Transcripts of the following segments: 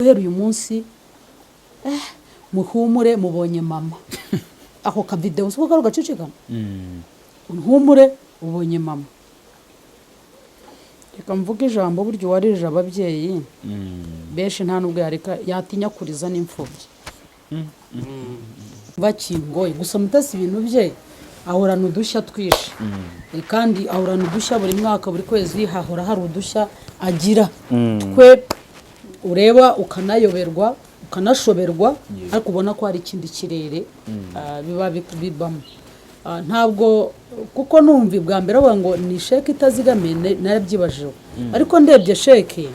Guhera uyu munsi, muhumure, mubonye mama. Ako kavidewo siko kari gacicikana. Muhumure, ubonye mama. Reka mvuge ijambo: burya uwaririje ababyeyi benshi, nta nubwo yareka yatinya kuriza n'imfubyi bakingoye. Gusa Mutesi ibintu bye ahorana udushya twinshi. Kandi ahorana udushya buri mwaka, buri kwezi hahora hari udushya agira twe ureba ukanayoberwa, ukanashoberwa, ariko ubona ko hari ikindi kirere biba bibamo. Ntabwo kuko numva bwa mbere bavuga ngo ni sheke itazigamiye, narabyibajijeho, ariko ndebye sheke,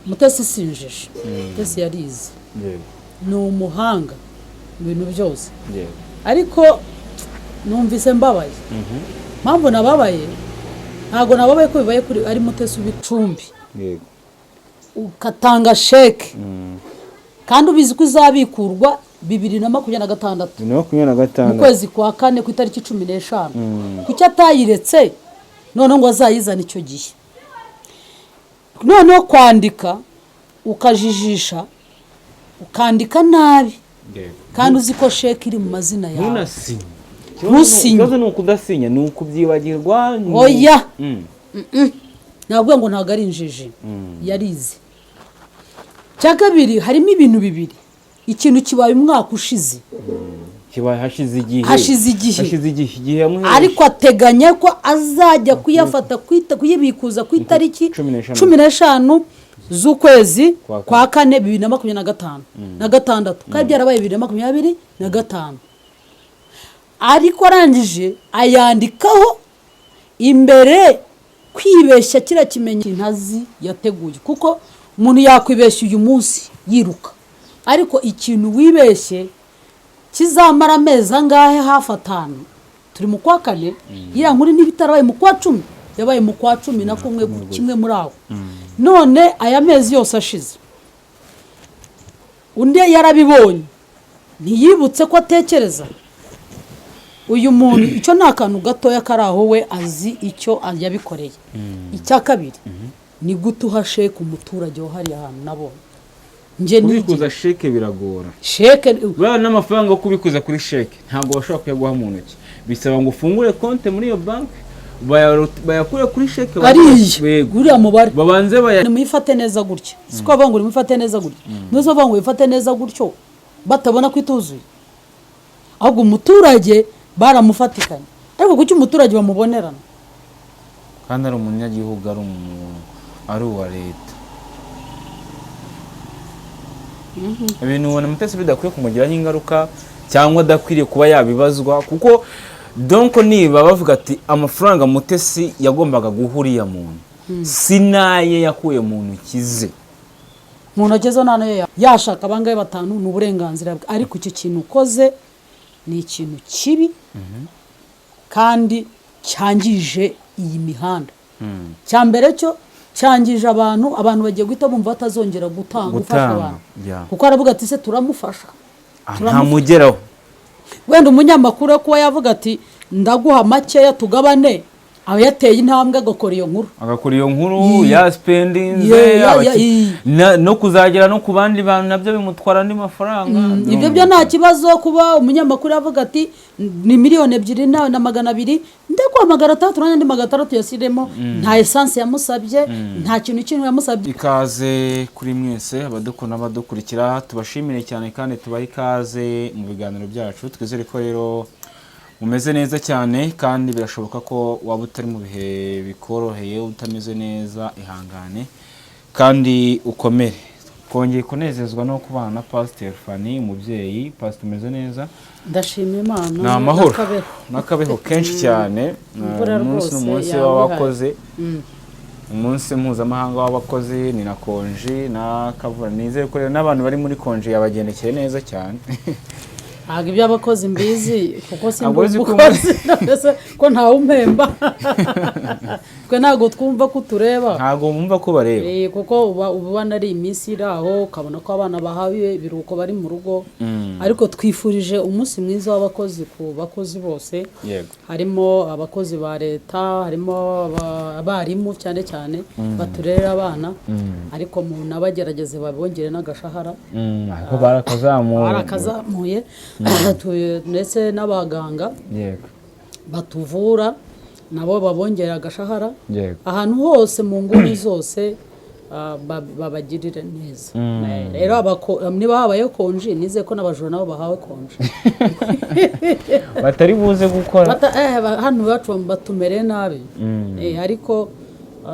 Mutesi sinjije, Mutesi yarize, ni umuhanga mu bintu byose, ariko numvise mbabaye. Mpamvu nababaye, ntabwo nababaye ko bibaye kuri ari Mutesi ubicumbi. Ugatanga sheke kandi ubizi ko izabikurwa 2026, 2026 mu kwezi kwa kane ku itariki 15, kuki atayiretse noneho ngo azayizane icyo gihe? Noneho kwandika ukajijisha, ukandika nabi, kandi uzi ko sheke iri mu mazina yawe. Ntunasinye. Ntusinye. Ikibazo ni ukudasinya, ni ukubyibagirwa Oya. Ntabwo ngo ntabwo ari injiji, yarize. Cya kabiri, harimo ibintu bibiri. Ikintu kibaye umwaka ushize. Kibaye hashize igihe. Hashize igihe. Hashize igihe, igihe yamuhereje. Ariko ateganya ko azajya kuyafata, kuyibikuza ku itariki 15. 15 z'ukwezi Kwa kane. kwa kane 2025 na gatandatu, kandi byarabaye 2025. Ariko arangije ayandikaho imbere kwibeshya kiriya kimenyetso ntazi yateguye, kuko umuntu yakwibeshya uyu munsi yiruka, ariko ikintu wibeshye kizamara amezi angahe? Hafi 5. Turi mu kwa kane. Iriya nkuru niba itarabaye mu kwa 10, yabaye mu kwa 11, kimwe muri aho. None aya mezi yose ashize, undi yarabibonye, ntiyibutse ko atekereza uyu muntu. Icyo ni akantu gatoya kari aho, we azi icyo yabikoreye. Icya kabiri, ni gute uha sheke umuturage wo hariya hantu? Nabonye njye Kubikuza sheke biragora. Sheke. Buriya n'amafaranga yo kubikuza kuri sheke ntabwo bashobora kuyaguha mu ntoki, bisaba ngo ufungure konti muri iyo banki, bayakure kuri sheke. Ariya. Yego. Uriya mubare. Babanze baya Nimuyifate neza gutya, siko bavuga ngo nimuyifate neza gutya? Nizo bavuga ngo wifate neza gutyo, batabona ko ituzuye. Ahubwo umuturage baramufatikanye, ariko kuki umuturage bamubonerana? Kandi ari umunyagihugu, ari umuntu, ari uwa leta. Ibintu ubona Mutesi bidakwiye kumugiraho ingaruka cyangwa adakwiriye kuba yabibazwa, kuko donc niba bavuga ati amafaranga Mutesi yagombaga guha uriya muntu si naye yakuye mu ntoki ze. Mu ntoki zo nta nayo yashaka abangahe, batanu, ni uburenganzira bwe. Ariko icyo kintu ukoze ni ikintu kibi kandi cyangije iyi mihanda. Cya mbere cyo cyangije abantu. Abantu bagiye guhita bumva batazongera gutanga, gufasha Gutanga, abantu, kuko aravuga ati: "Se turamufasha?" Ntamugeraho. Wenda umunyamakuru we kuba yavuga ati: "Ndaguha makeya tugabane," aba yateye intambwe agakora iyo nkuru. Agakora iyo nkuru yaspendinze. No kuzagera no ku bandi bantu nabyo bimutwara andi mafaranga. Ibyo byo nta kibazo kuba umunyamakuru yavuga ati: "Ni miliyoni 2 na 200, ndaguha 600, nanjye andi 600 yasiremo." Nta essence yamusabye, nta kintu kimwe yamusabye. Ikaze kuri mwese abadukunda n'abadukurikira, tubashimire cyane kandi tubahe ikaze mu biganiro byacu. Twizere ko rero mumeze neza cyane, kandi birashoboka ko waba utari mu bihe bikoroheye, utameze neza, ihangane kandi ukomere. Twongeye kunezezwa no kubana na Pasiteri Fani, umubyeyi. Pasiteri, umeze neza? Ndashima Imana. Ni amahoro. N'akabeho. N'akabeho kenshi cyane. Imvura Umunsi rwose ni umunsi yaba w'abakozi, umunsi mpuzamahanga w'abakozi, ni na konji n'akavura. Nizere ko rero n'abantu bari muri konji yabagendekeye neza cyane. Ntabwo iby'abakozi mbizi, kuko si Ntabwo uzi ko umukozi. Mbese ko ntawe umpemba, twe ntabwo twumva ko utureba. Ntabwo wumva ko bareba. Kuko uba ubona ari iminsi iri aho, ukabona ko abana bahawe ibiruhuko, bari mu rugo. Ariko twifurije umunsi mwiza w'abakozi ku bakozi bose, harimo abakozi ba leta, harimo abarimu, cyane cyane baturerera abana. Ariko mu nabagerageze babongere n'agashahara. Ariko barakazamuye. Barakazamuye. Ndetse n'abaganga batuvura nabo babongera agashahara. Ahantu hose, mu nguni zose, babagirire neza. Rero niba habayeho konji, nizeye ko n'abajura nabo bahawe konji. Batari buze gukora. Hano iwacu batumereye nabi. Ariko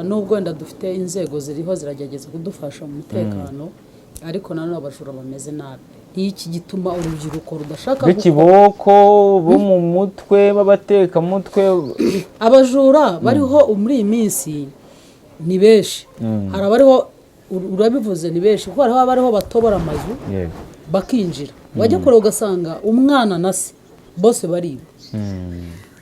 nubwo wenda dufite inzego ziriho ziragerageza kudufasha mu mutekano, ariko nanone abajura bameze nabi. N'iki gituma urubyiruko rudashaka gukora? B'ikiboko bo mu mutwe, b'abatekamutwe. Abajura bariho muri iyi minsi ni benshi. Hari abariho, urabivuze, ni benshi, kuko hariho abariho batobora amazu bakinjira. Wajya kure ugasanga umwana na se bose bariba.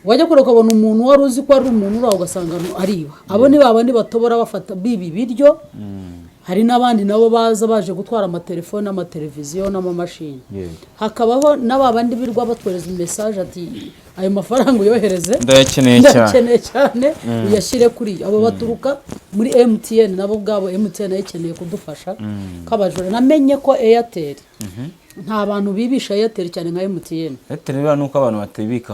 Wajya kure ukabona umuntu wari uzi ko ari umuntu uri aho, ugasanga ariba. Abo ni babandi batobora bafata biba ibiryo. Hari n'abandi nabo baza baje gutwara amatelefone n'amateleviziyo n'amamashini. Hakabaho n'aba bandi birirwa batwohereza message ati: "Ayo mafaranga uyohereze." Ndayakeneye cyane. "Ndayakeneye cyane, uyashyire kuri abo." Baturuka muri MTN. Nabo ubwabo MTN nayo ikeneye kudufasha k'abajura. Namenye ko Airtel, nta bantu bibisha Airtel cyane nka MTN. Airtel rero nuko abantu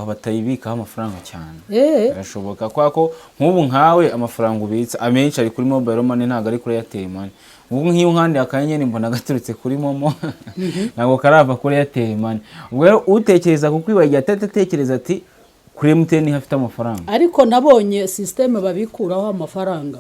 batayibikaho amafaranga cyane. Birashoboka, kubera ko nk'ubu nkawe amafaranga ubitsa amenshi ari kuri mobile money, ntabwo ari kuri Airtel Money. Ubu nk'iyo unkandiye akanyenyeri mbona gaturutse kuri MoMo, ntabwo karava kuri Airtel Money. Ubwo rero utekereza kukwibagira atatekereza ati kuri MTN hafite amafaranga. Ariko nabonye système babikuraho amafaranga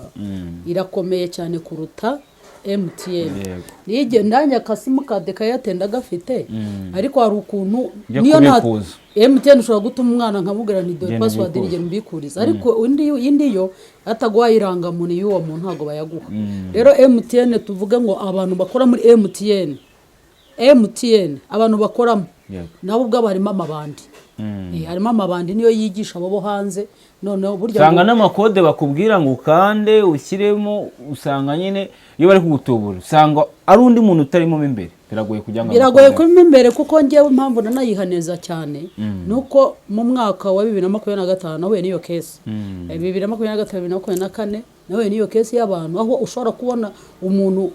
irakomeye cyane kuruta MTN. Nige nanjye aka SIM card ka Airtel ndagafite, ariko hari ukuntu Ujya niyo nta kubikuza. MTN ushobora gutuma umwana nkamubwira ni dore Genda password, ubikuze. nigera mbikuriza. Ariko indi yo ataguhaye irangamuntu y'uwo muntu ntabwo bayaguha. Rero MTN, tuvuge ngo abantu bakora muri MTN, MTN abantu bakoramo nabo ubwabo harimo amabandi. Harimo amabandi, niyo yigisha abo bo hanze. Noneho burya Usanga n'amakode bakubwira ngo ukande ushyiremo, usanga nyine iyo bari kugutubura usanga ari undi muntu utarimo mo imbere. Biragoye kugira ngo Biragoye amakode- kurimo imbere, kuko ngewe impamvu nanayihaneza cyane ni uko mu mwaka wa 2025 nahuye n'iyo case. 2025, 2024 nahuye n'iyo case y'abantu, aho ushobora kubona umuntu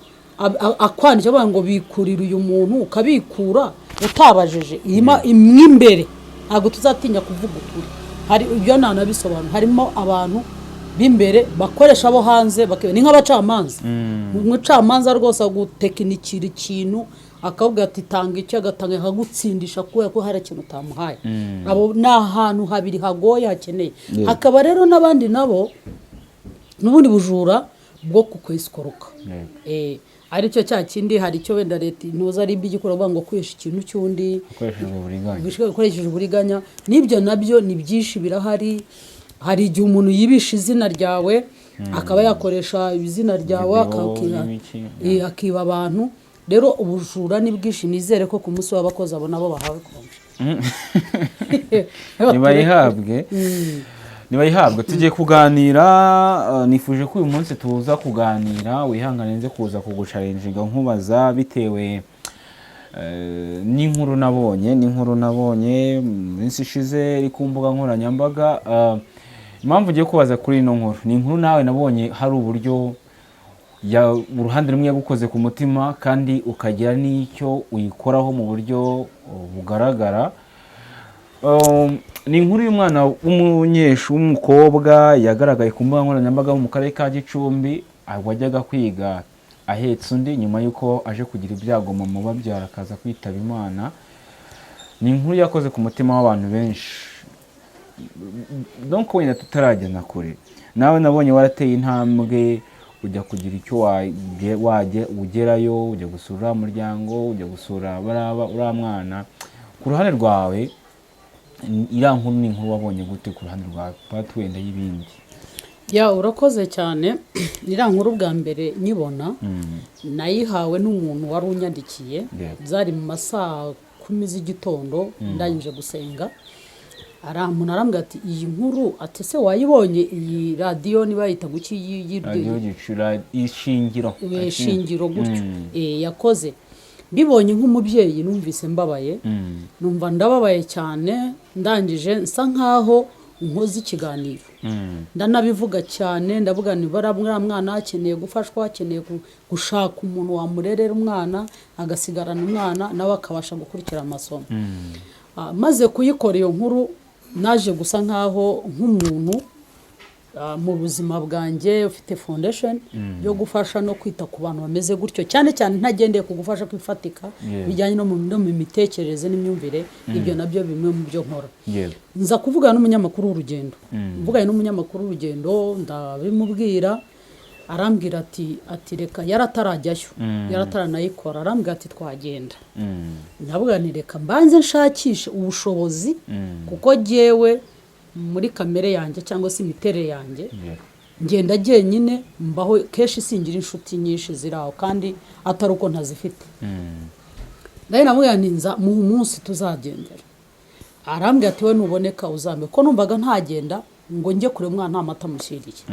akwandikira avuga ngo bikurire uyu muntu, ukabikura utabajije. Irimo imwe imbere. Ntabwo tuzatinya kuvuga ukuri, hari ibyo nanabisobanura. Harimo abantu b'imbere bakoresha abo hanze, ni nk'abacamanza. Umucamanza rwose agutekinikira ikintu, akavuga ati tanga icyo, agatanga, akagutsindisha kubera ko hari ikintu utamuhaye. Abo ni ahantu habiri hagoye hakeneye. Hakaba rero n'abandi nabo n'ubundi bujura bwo kukwesikoroka. Aricyo cya kindi, hari icyo wenda leta ntuza ari igikora, bavuga ngo kwihesha ikintu cy'undi ukoresheje uburiganya. Ukoresheje uburiganya. N'ibyo nabyo ni byinshi, birahari. Hari igihe umuntu yibisha izina ryawe, akaba yakoresha izina ryawe Video n'ibiki, akiba abantu. Rero ubujura ni bwinshi. Nizere ko ku munsi w'abakozi abo nabo bahawe konje. Ntibayihabwe, ntibayihabwe. Tugiye kuganira, nifuje ko uyu munsi tuza kuganira, wihangane nze kuza kuguchallenginga nkubaza bitewe n'inkuru nabonye mu minsi ishize iri ku mbuga nkoranyambaga. Impamvu ugiye kubaza kuri ino nkuru, ni inkuru nawe nabonye hari uburyo uruhande rumwe yagukoze ku mutima, kandi ukagira n'icyo uyikoraho mu buryo bugaragara. Ni inkuru y'umwana w'umunyeshuri w'umukobwa yagaragaye ku mbuga nkoranyambaga mu karere ka Gicumbi, wajyaga kwiga ahetse undi, nyuma y'uko aje kugira ibyago mama ubabyara akaza kwitaba Imana. Ni inkuru yakoze ku mutima w'abantu benshi. Donc wenda tutaragenda kure, nawe nabonye warateye intambwe ujya kugira icyo wajya ugerayo, ujya gusura uriya muryango, ujya gusura uriya mwana. Ku ruhande rwawe, iriya nkuru ni inkuru wabonye gute ku ruhande rwawe, part wenda y'ibindi? Ya, urakoze cyane. Iriya nkuru bwa mbere nyibona, nayihawe n'umuntu wari unyandikiye. Byari mu masaa 10 z'igitondo, ndangije gusenga. Umuntu arambwira ati: "Iyi nkuru," ati: "Se wayibonye iyi radiyo niba yita guki Radiyo Gicura Ishingiro?" Shingiro gutyo. Yakoze mbibonye nk'umubyeyi, numvise mbabaye, numva ndababaye cyane. Ndangije nsa nkaho nkoze ikiganiro, ndanabivuga cyane, ndavuga ni uriya mwana akeneye gufashwa, akeneye gushaka umuntu wamurerera umwana, agasigarana umwana, nawe akabasha gukurikira amasomo. Maze kuyikora iyo nkuru, naje gusa nkaho nk'umuntu mu buzima bwanjye ufite foundation yo gufasha no kwita ku bantu bameze gutyo, cyane cyane ntagendeye ku gufasha kwifatika, bijyanye no mu mitekerereze n'imyumvire, ibyo nabyo bimwe mu byo nkora. Nza kuvugana n'umunyamakuru w'Urugendo. Mvuganye n'umunyamakuru w'Urugendo, ndabimubwira, arambwira ati reka, yaratarajyayo, yarataranayikora, arambwira ati: "Twagenda." Ndavuga nti: "Reka mbanze nshakishe ubushobozi," kuko jyewe muri kamere yanjye cyangwa se imiterere yanjye, ngenda jyenyine, mbaho kenshi singira inshuti nyinshi ziri aho, kandi atari uko ntazifite. Ndari namubwira nti: "Nza mu munsi tuzagendera." Arambwira ati: "We nuboneka uzambe," ko numvaga ntagenda ngo njye kure umwana nta mata amushyiriye.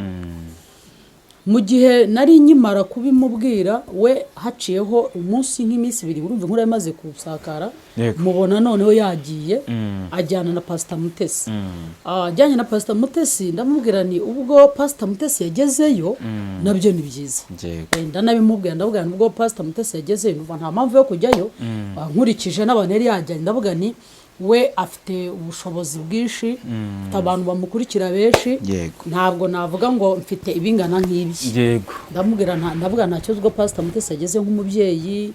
Mu gihe nari nkimara kubimubwira, we haciyeho umunsi, nk'iminsi 2, urumva inkuru yamaze gusakara. Mubona noneho yagiye, ajyana na Pasita Mutesi. Ajyanye na Pasita Mutesi, ndamubwira ni ubwo Pasita Mutesi yagezeyo nabyo ni byiza. Ndanabimubwira, ndavuga nti: "Ubwo Pasita Mutesi yagezeyo, numva nta mpamvu yo kujyayo." Nkurikije n'abantu yari yajyanye, ndavuga ni we afite ubushobozi bwinshi, afite abantu bamukurikira benshi. Ntabwo navuga ngo mfite ibingana nk'ibi. Ndamubwira ndavuga nta kibazo, ubwo Pasita Mutesi ageze, nk'umubyeyi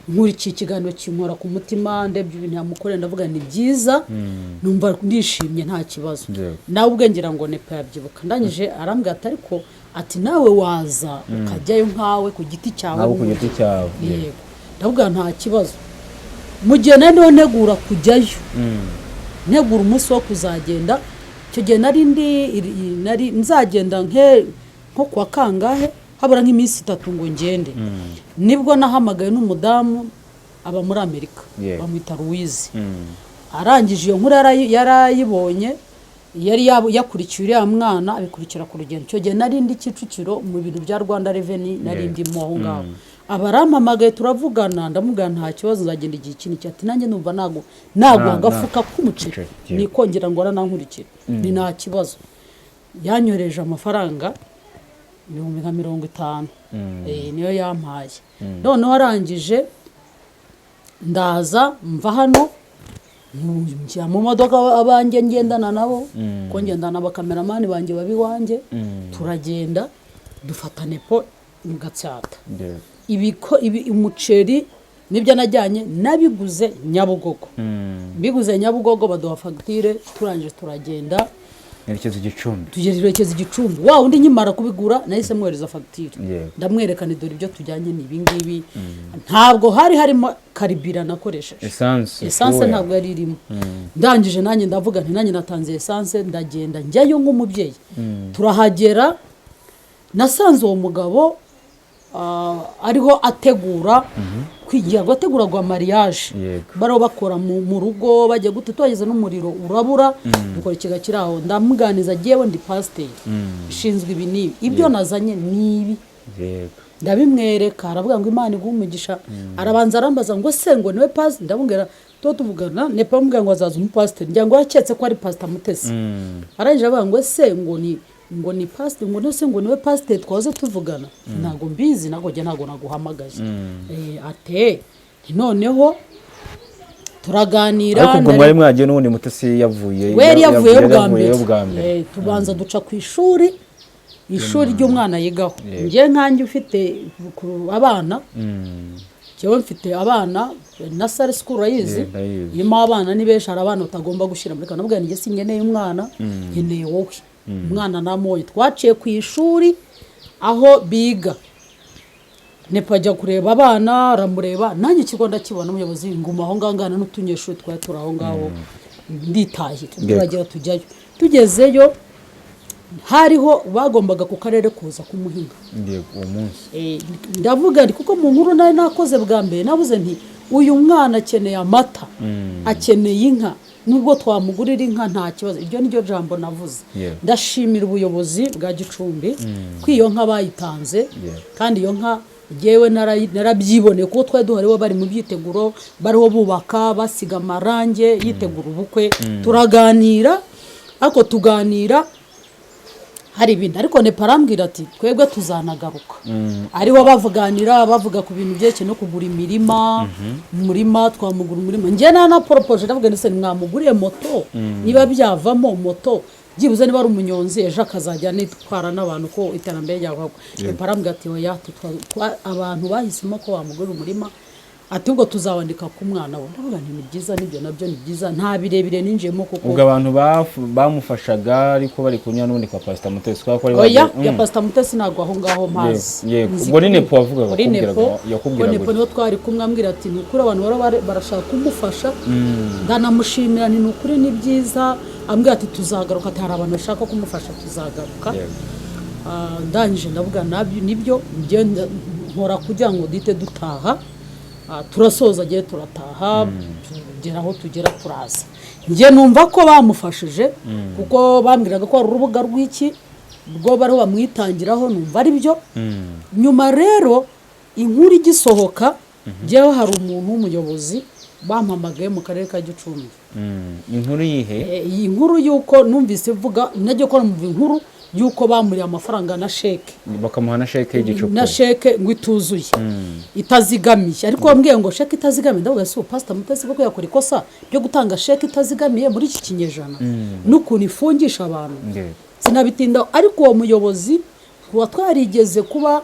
nkurikiye ikiganiro kinkora ku mutima, ndebye ibintu yamukoreye, ndavuga ni byiza, numva ndishimye, nta kibazo. Nawe ubwe ngira ngo nepa yabyibuka. Ndangije arambwira ati: "Ariko," ati, "nawe waza ukajyayo nkawe ku giti cyawe." Nawe ku giti cyawe. Yego, ndavuga nta kibazo. Mu gihe nari ndiho ntegura kujyayo, ntegura umunsi wo kuzagenda, icyo gihe nari ndi nari nzagenda nko kuwa kangahe, habura nk'iminsi 3 ngo ngende, nibwo nahamagaye n'umudamu aba muri Amerika, bamwita Louise. Arangije iyo nkuru yarayibonye, yari yakurikiye uriya mwana, abikurikira ku Rugendo. Icyo gihe nari ndi Kicukiro mu bintu bya Rwanda Revenue, nari ndimo aho ngaho. Aba arampamagaye, turavugana, ndamubwira nta kibazo, nzagenda igihe iki n'iki. Ati: "Nanjye numva naguha agafuka k'umuceri." Umuceri, yego. Nikongera ngo aranankurikira, ni nta kibazo. Yanyohereje amafaranga 50,000 nka, niyo yampaye. Noneho arangije ndaza, mva hano njya mu modoka, abanjye ngendana nabo, ko ngendana abakameramani banjye baba iwanjye, turagenda dufata nepo mu Gatsata. Umuceri nibyo najyanye, nabiguze Nyabugogo. Mbiguze Nyabugogo, baduha fagitire, turangije turagenda. Yerekeza Igicumbi. Tugerekeza Igicumbi. Wa undi nkimara kubigura nahise mwohereza fagitire. Ndamwerekana: "Dore ibyo tujyanye ni ibingibi." Ntabwo hari harimo carburant nakoresheje. Essence. Essence. Fuel. Ntabwo yari irimo. Ndangije nanjye ndavuga nti: "Nanjye natanze essence, ndagenda njyayo nk'umubyeyi." Turahagera, nasanze uwo mugabo ariho ategura kwigira ngo ategura gwa mariage. Bariho bakora mu rugo, bajya gute. Tuhageze n'umuriro urabura, dukora ikiga kiri aho. Ndamuganiza: "Jyewe ndi pasiteri, ishinzwe ibi n'ibi, ibyo nazanye ni ibi." Ndabimwereka, aravuga ngo: "Imana iguhe umugisha." Arabanza arambaza ngo: "Se ngo niwe pasiteri?" Ndamubwira, tuba tuvugana, nepa amubwira ngo azaza umupasiteri, ngira ngo yaketse ko ari Pasita Mutesi. Arangije avuga ngo: "Ese ngo ni pasiteri, ngo nese ngo niwe pasiteri twahoze tuvugana?" "Ntabwo mbizi, ntabwo njye ntabwo naguhamagaye." Ate noneho turaganira. Ariko ubwo mwari mwagiye n'ubundi Mutesi yavuye? We yari yavuyeyo bwa mbere. Yavuyeyo bwa mbere. Tubanza duca ku ishuri ry'umwana yigaho. Njye nkanjye ufite abana, njyewe mfite abana na sare school urayizi. Ndayizi. Irimo abana ni benshi, hari abana utagomba gushyira muri kano. Njye sinkeneye umwana, nkeneye wowe. Umwana namubonye. Twaciye ku ishuri aho biga, nepa ajya kureba abana, aramureba, nanjye ikigo ndakibona. Umuyobozi, nguma aho ngaho ngana n'utunyeshuri twari turi aho ngaho, nditahira. Turagera, tujyayo, tugezeyo hariho bagombaga ku karere kuza kumuhinga. Yego, uwo munsi. Ndavuga nti kuko mu nkuru nari nakoze bwa mbere nabuze nti Uyu mwana akeneye amata, akeneye inka. Nubwo twamugurira inka nta kibazo. Iryo ni ryo jambo navuze. Ndashimira ubuyobozi bwa Gicumbi ko iyo nka bayitanze, kandi iyo nka jyewe narabyiboneye kuko twari duhari, bo bari mu byiteguro, bariho bubaka, basiga amarange, yitegura ubukwe. Turaganira, ariko tuganira hari ibintu, ariko Nepo arambwira ati: "Twebwe tuzanagaruka." Ariho bavuganira, bavuga ku bintu byerekeye no kugura imirima, umurima, twamugura umurima. Njye nanaporopoje, ndavuga ndetse mwamuguriye moto, niba byavamo moto byibuze, niba ari umunyonzi ejo akazajya anitwara n'abantu, ko iterambere ryagwa. Nepo arambwira ati: "Oya, abantu bahisemo ko bamugurira umurima." Ati: "Ubwo tuzawandika ku mwana we." Ndavuga nti: "Ni byiza, nibyo nabyo ni byiza." Nta birebire ninjiyemo kuko Ubwo abantu bamufashaga ariko bari kunyura n'ubundi kwa Pasita Mutesi, kubera ko bari Oya, ya Pasita Mutesi ntabwo aho ngaho mpazi. Yego. Nzi Ubwo ni Nepo wavugaga, kuri Nepo, yakubwiraga ko Nepo gutya. niho twari kumwe, ambwira ati: "Ni ukuri abantu barashaka kumufasha." Ndanamushimira nti: "Ni ukuri ni byiza." Ambwira ati: "Tuzagaruka." Ati: "Hari abantu bashaka kumufasha, tuzagaruka." Ndangije ndavuga nabyo nibyo ngenda nkora kugira ngo duhite dutaha. Turasoza agiye, turataha, tugera aho tugera, turaza. Njye numva ko bamufashije kuko bambwiraga ko hari urubuga rw'iki rwo bariho bamwitangiraho, numva ari byo. Nyuma rero inkuru igisohoka, njyewe hari umuntu w'umuyobozi bampamagaye mu karere ka Gicumbi. Inkuru yihe? Iyi nkuru y'uko numvise ivuga, najya ko numva inkuru y'uko bamuriye amafaranga na sheke. Bakamuha na sheke y'igicuku. Na sheke ngo ituzuye, itazigamiye. Ariko wambwiye ngo sheke itazigamiye, ndavuga: "Si Pasita Mutesi koko yakora ikosa ryo gutanga sheke itazigamiye muri iki kinyejana n'ukuntu ifungisha abantu?" Sinabitindaho, ariko uwo muyobozi tuba twarigeze kuba,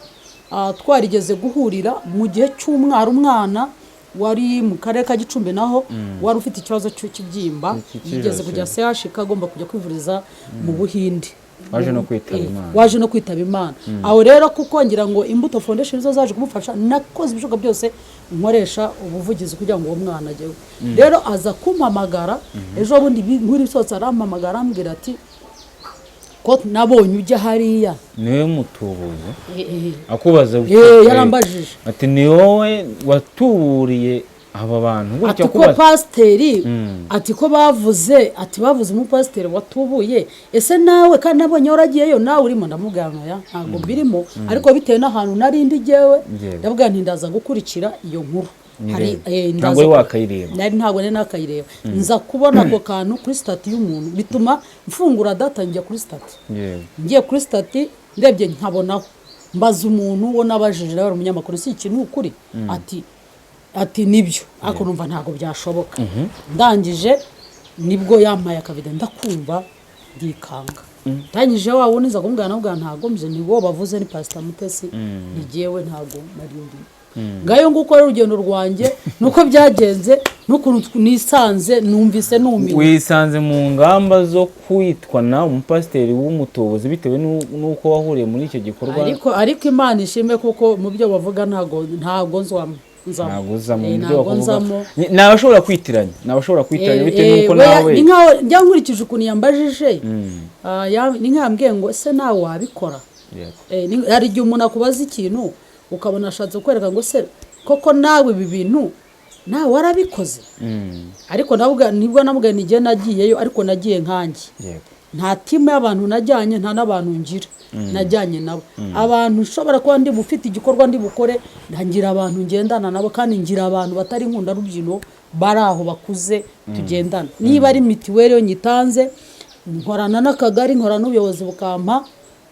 twarigeze guhurira mu gihe cy'umwara, umwana wari mu karere ka Gicumbi naho wari ufite ikibazo cy'ikibyimba, yigeze kujya CHK, agomba kujya kwivuriza mu Buhinde. Waje no kwitaba Imana. Waje no kwitaba Imana. Aho rero kuko ngira ngo Imbuto Foundation zo zaje kumufasha, nakoze ibishoboka byose nkoresha ubuvugizi kugira ngo uwo mwana ajyeho. Rero aza kumpamagara ejo bundi, inkuru isohotse, arampamagara, arambwira ati: "Ko nabonye ujya hariya?" Niwe mutubuzi akubaza gutya, Yarambajije. Ati: "Ni wowe watuburiye aba bantu gutya?" Ati ko Akubaza. pasiteri, ati ko bavuze, ati bavuze umupasiteri watubuye, ese nawe kandi nabonye waragiyeyo, nawe urimo? Ndamubwira nti: "Oya, ntabwo mbirimo." Ariko bitewe n'ahantu nari ndi jyewe, ndabwira nti: "Ndaza gukurikira iyo nkuru." Hari Ntabwo ndaza wari wakayireba. Nari ntabwo nari nakayireba, nza kubona ako kantu kuri status y'umuntu, bituma mfungura data njya kuri status. Ngiye kuri status, ndebye nkabonaho, mbaza umuntu wo nabajije nawe ari umunyamakuru: "Si iki ni ukuri?" Ati: "Nibyo." Ariko numva ntabwo byashoboka. Ndangije nibwo yampaye akavideo, ndakumva, ndikanga. Ndangije wa wundi nza kumubwira, namubwira ntabwo mje, ni wo bavuze, ni Pasita Mutesi, ni jyewe, ntabwo nari ndimo. Ngayo nguko rero urugendo rwanjye nuko byagenze n'ukuntu nisanze, numvise numiwe. Wisanze mu ngamba zo kwitwa na umupasiteri w'umutubuzi bitewe n'uko wahuriye muri icyo gikorwa. Ariko Imana ishimwe kuko mu byo bavuga ntabwo nzamo nzamo. Ntabwo uzamo mu byo Ntabwo bakuvuga. nzamo. Ni abashobora kwitiranya bitewe n'uko nawe Ni nkaho njya nkurikije ukuntu yambajije, ni nkaho yambwiye ngo: "Ese nawe wabikora?" Hari igihe umuntu akubaza ikintu ukabona ashatse kukwereka ngo: "Se koko nawe ibi bintu nawe warabikoze?" Ariko nibwo namubwiye ni njye nagiyeyo, ariko nagiye nkanjye. Nta team y'abantu najyanye, nta n'abantu ngira najyanye nabo. Abantu nshobora kuba ndi bufite igikorwa ndi bukore, ngira abantu ngendana nabo, kandi ngira abantu batari inkundarubyino, bari aho bakuze tugendana. Niba ari mitiweli yo nyitanze, nkorana n'akagari, nkorana n'ubuyobozi, bukampa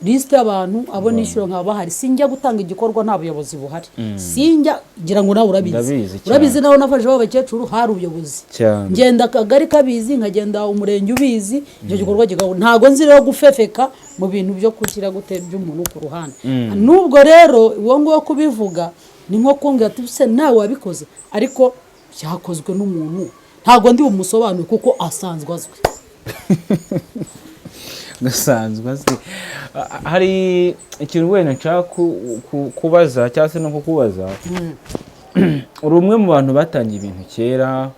lisite y'abantu abo nishyura, nkaba bahari. Sinjya gutanga igikorwa nta buyobozi buhari, sinjya. Ngira ngo nawe urabizi. Ndabizi cyane. Urabizi nawe, nafashe b'abakecuru hari ubuyobozi. Cyane. Ngenda akagari kabizi, nkagenda umurenge ubizi, icyo gikorwa kigahura. Ntabwo nzi rero gufefeka mu bintu byo kugira gute by'umuntu ku ruhande. Nubwo rero uwo nguwo kubivuga ni nko kumbwira ati: "Se nawe wabikoze?" Ariko byakozwe n'umuntu, ntabwo ndi bumusobanure kuko asanzwe azwi. Gasanzwe azwi. Hari ikintu wenda nshaka kubaza cyangwa se no kukubaza. Uri umwe mu bantu batangiye ibintu kera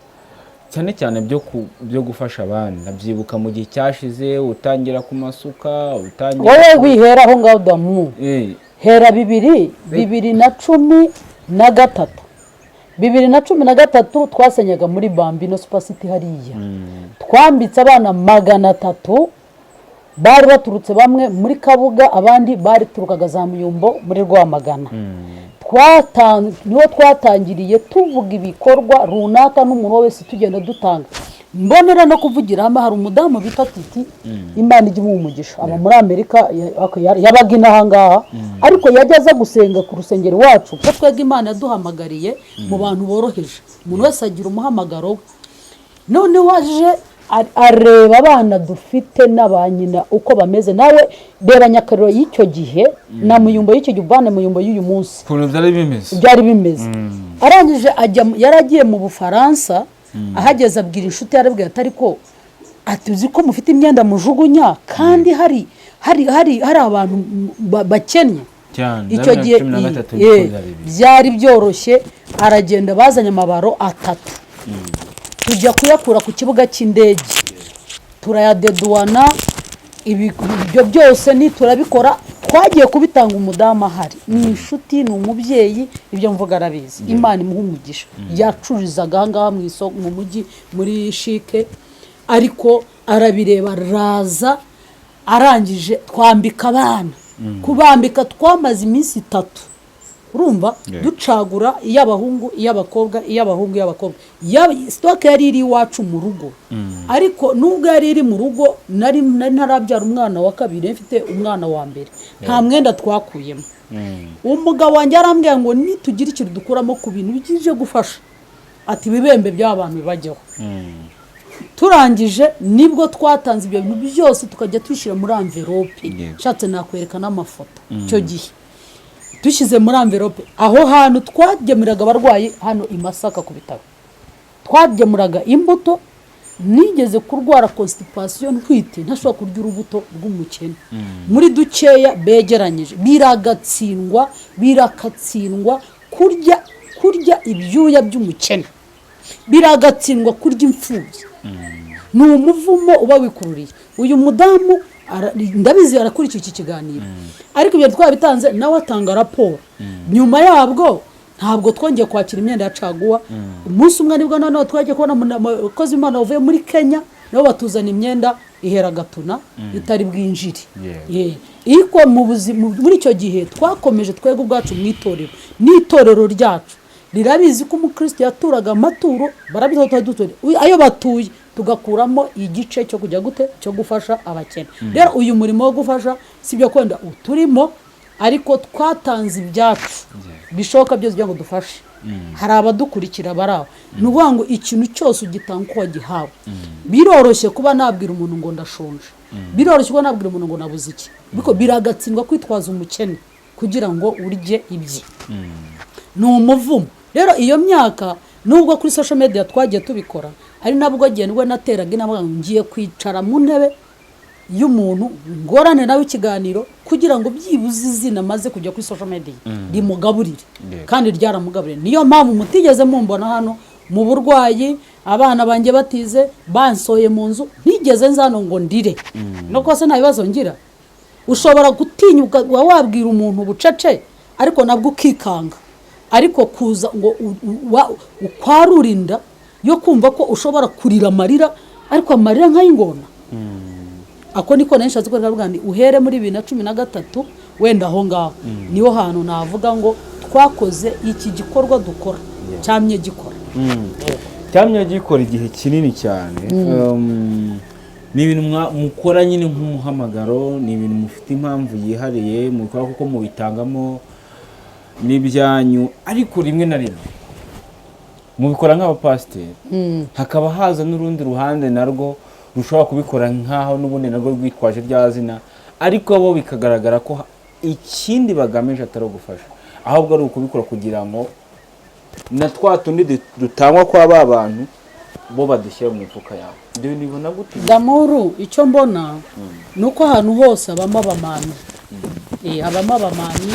cyane cyane byo gufasha abandi. Ndabyibuka mu gihe cyashize utangira ku masuka, utangira Wowe wihera aho ngaho damu. Hera 2013. 2013 twasenyaga muri Bambino Super City hariya, twambitse abana 300 bari baturutse bamwe muri Kabuga, abandi bariturukaga za Muyumbo muri Rwamagana. Niho twatangiriye tuvuga ibikorwa runaka n'umuntu wese tugenda dutanga. Mbonera no kuvugira hamwe, hari umudamu bita Titi, Imana ijya imuha umugisha, aba muri Amerika, yabaga inaha ngaha, ariko yajya aza gusenga ku rusengero iwacu, kuko twebwe Imana yaduhamagariye mu bantu boroheje. Umuntu wese agira umuhamagaro we. Noneho aje areba abana dufite n'aba nyina uko bameze. Nawe reba Nyakariro y'icyo gihe na Muyumbo y'icyo gihe, uvane Muyumbo y'uyu munsi, ukuntu byari bimeze. Byari bimeze. Arangije ajya yari agiye mu Bufaransa, ahageze abwira inshuti, yarabwira ati: "Ariko," ati, "uzi ko mufite imyenda mujugunya kandi hari abantu bakennye?" Cyane. Icyo gihe 2013 niko byari biri. Byari byoroshye. Aragenda, bazanye amabaro atatu, tujya kuyakura ku kibuga cy'indege, turayadeduwana. Ibyo byose turabikora. Twagiye kubitanga umudamu ahari, ni inshuti, ni umubyeyi, ibyo mvuga arabizi, Imana imuha umugisha. Yacururizaga aha ngaha mu isoko, mu mujyi, muri CHIC, ariko arabireba, araza, arangije twambika abana. Kubambika twamaze iminsi 3, urumva, ducagura iy'abahungu, iy'abakobwa, iy'abahungu, iy'abakobwa. Stock yari iri iwacu mu rugo, ariko nubwo yari iri mu rugo, nari ntarabyara umwana wa kabiri, mfite umwana wa mbere, nta mwenda twakuyemo. Umugabo wanjye yarambwiye ngo nitugira ikintu dukuramo ku bintu bije gufasha, ati ibibembe by'abantu bibajyeho. Turangije nibwo twatanze ibyo bintu byose, tukajya tubishyira muri enveloppe. Nshatse nakwereka n'amafoto icyo gihe dushyize muri enveloppe. Aho hantu twagemuraga abarwayi hano i Masaka ku bitaro, twagemuraga imbuto. Nigeze kurwara constipation ntwite, ntashobora kurya urubuto rw'umukene muri dukeya begeranyije. Biragatsindwa, birakatsindwa kurya ibyuya by'umukene, biragatsindwa kurya imfubyi, ni umuvumo uba wikururiye. Uyu mudamu ndabizi arakurikiye iki kiganiro, ariko ibyo twabitanze, nawe atanga raporo. Nyuma yabwo ntabwo twongeye kwakira imyenda ya caguwa. Umunsi umwe nibwo noneho twagiye kubona abakozi b'Imana bavuye muri Kenya, nabo batuzana imyenda ihera gatuna itari bwinjire. Ariko mu buzima muri icyo gihe twakomeje twebwe ubwacu mu itorero, n'itorero ryacu rirabizi ko umukristo yaturaga amaturo, barabizi ko tuba dutuye, ayo batuye tugakuramo igice cyo kujya gute, cyo gufasha abakene. Rero uyu murimo wo gufasha si ibyo kwenda uturimo, ariko twatanze ibyacu bishoboka byose kugira ngo dufashe. Hari abadukurikira bari aho. Ni ukuvuga ngo ikintu cyose ugitanga uko wagihawe. Biroroshye kuba nabwira umuntu ngo ndashonje, biroroshye kuba nabwira umuntu ngo nabuze iki, ariko biragatsindwa kwitwaza umukene kugira ngo urye ibye, ni umuvumo. Rero iyo myaka, nubwo kuri social media twagiye tubikora, ari nabwo ngendwe nateraga inama ngo ngiye kwicara mu ntebe y'umuntu ngorane nawe ikiganiro, kugira ngo byibuze izina maze kujya kuri social media rimugaburire. Kandi ryaramugaburiye. Niyo mpamvu mutigeze mumbona hano mu burwayi, abana banjye batize, bansoye mu nzu, ntigeze nza hano ngo ndire. No kose nta bibazo ngira. Ushobora gutinyuka uba wabwira umuntu bucece, ariko nabwo ukikanga, ariko kuza ngo ukwarure inda yo kumva ko ushobora kurira amarira, ariko amarira nk'ay'ingona. Ako niko nari nshatse kwereka nti uhere muri 2013, wenda aho ngaho niho hantu navuga ngo twakoze iki gikorwa dukora cyamye gikora. Cyamye gikora igihe kinini cyane. Ni ibintu mukora nyine nk'umuhamagaro, ni ibintu mufite impamvu yihariye mukora kuko mubitangamo n'ibyanyu, ariko rimwe na rimwe mubikora nk'abapasiteri, hakaba haza n'urundi ruhande narwo rushobora kubikora nk'aho n'ubundi narwo rwitwaje rya zina, ariko bo bikagaragara ko ikindi bagamije atari ugufasha, ahubwo ari ukubikora kugira ngo na twa tundi dutangwa kwa ba bantu bo badushyira mu mifuka yabo. Ibyo bintu bibona gute? Damuru, icyo mbona ni uko ahantu hose habamo abamanyi. Habamo abamanyi.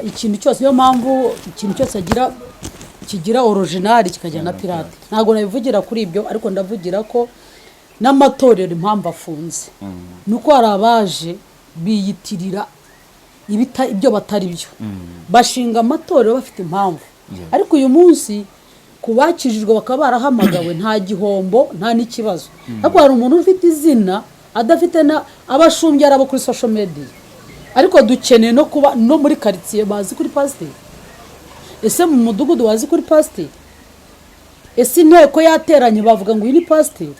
Ikintu cyose, niyo mpamvu ikintu cyose agira kigira original, kikagira na pirate. Ntabwo nabivugira kuri ibyo, ariko ndavugira ko n'amatorero impamvu afunze ni uko hari abaje biyitirira ibyo batari byo, bashinga amatorero bafite impamvu. Ariko uyu munsi ku bakijijwe bakaba barahamagawe, nta gihombo, nta n'ikibazo. Ariko hari umuntu ufite izina adafite na abashumbya, ari abo kuri social media, ariko dukeneye no kuba no muri karitsiye bazi kuri pasiteri. Ese mu mudugudu bazi kuri pasiteri? Ese inteko yateranye bavuga ngo uyu ni pasiteri?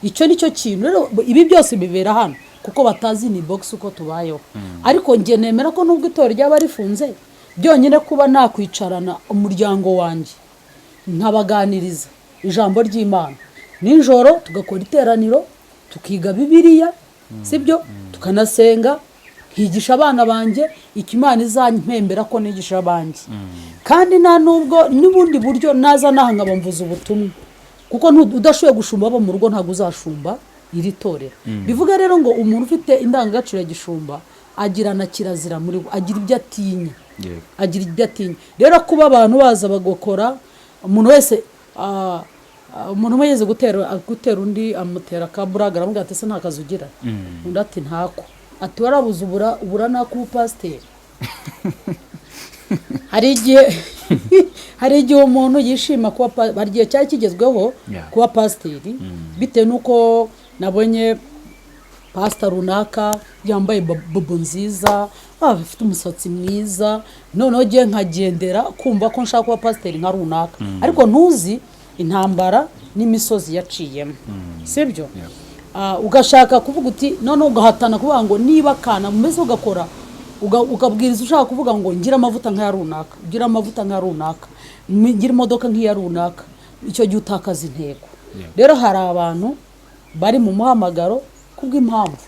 Icyo ni cyo kintu. Rero ibi byose bibera hano kuko batazi ni box uko tubayeho. Ariko njye nemera ko nubwo itorero ryaba rifunze, byonyine kuba nakwicarana umuryango wanjye nkabaganiriza ijambo ry'Imana nijoro, tugakora iteraniro, tukiga Bibiliya, sibyo, tukanasenga, nkigisha abana banjye icyo Imana izampembera ko nigisha abanjye. Kandi nta nubwo n'ubundi buryo naza naha nkaba mvuze ubutumwa, kuko udashoboye gushumba abo mu rugo, ntabwo uzashumba iri torero. Bivuga rero ngo umuntu ufite indangagaciro ya gishumba agira na kirazira muri we, agira ibyo atinya. Agira ibyo atinya. Rero kuba abantu baza bagakora, umuntu wese, umuntu umwe yigeze gutera undi, amutera akaburaga, aramubwira ati: "Ese nta kazi ugira?" Undi ati: "Ntako." Ati: "Warabuze ubura n'ak'ubupasiteri." Hari igihe umuntu yishima kuba hari igihe cyari kigezweho kuba pasiteri, bitewe n'uko nabonye pasita runaka yambaye bobo nziza, afite umusatsi mwiza, noneho ngiye nkagendera kumva ko nshaka kuba pasiteri nka runaka. Ariko ntuzi intambara n'imisozi yaciyemo, sibyo? Ugashaka kuvuga uti noneho ugahatana kuvuga ngo niba kana mbese ugakora ukabwiriza ushaka kuvuga ngo ngira amavuta nk'aya runaka, ngira amavuta nk'aya runaka, ngira imodoka nk'iya runaka. Icyo gihe utakaza intego. Rero hari abantu bari mu muhamagaro kubw'impamvu.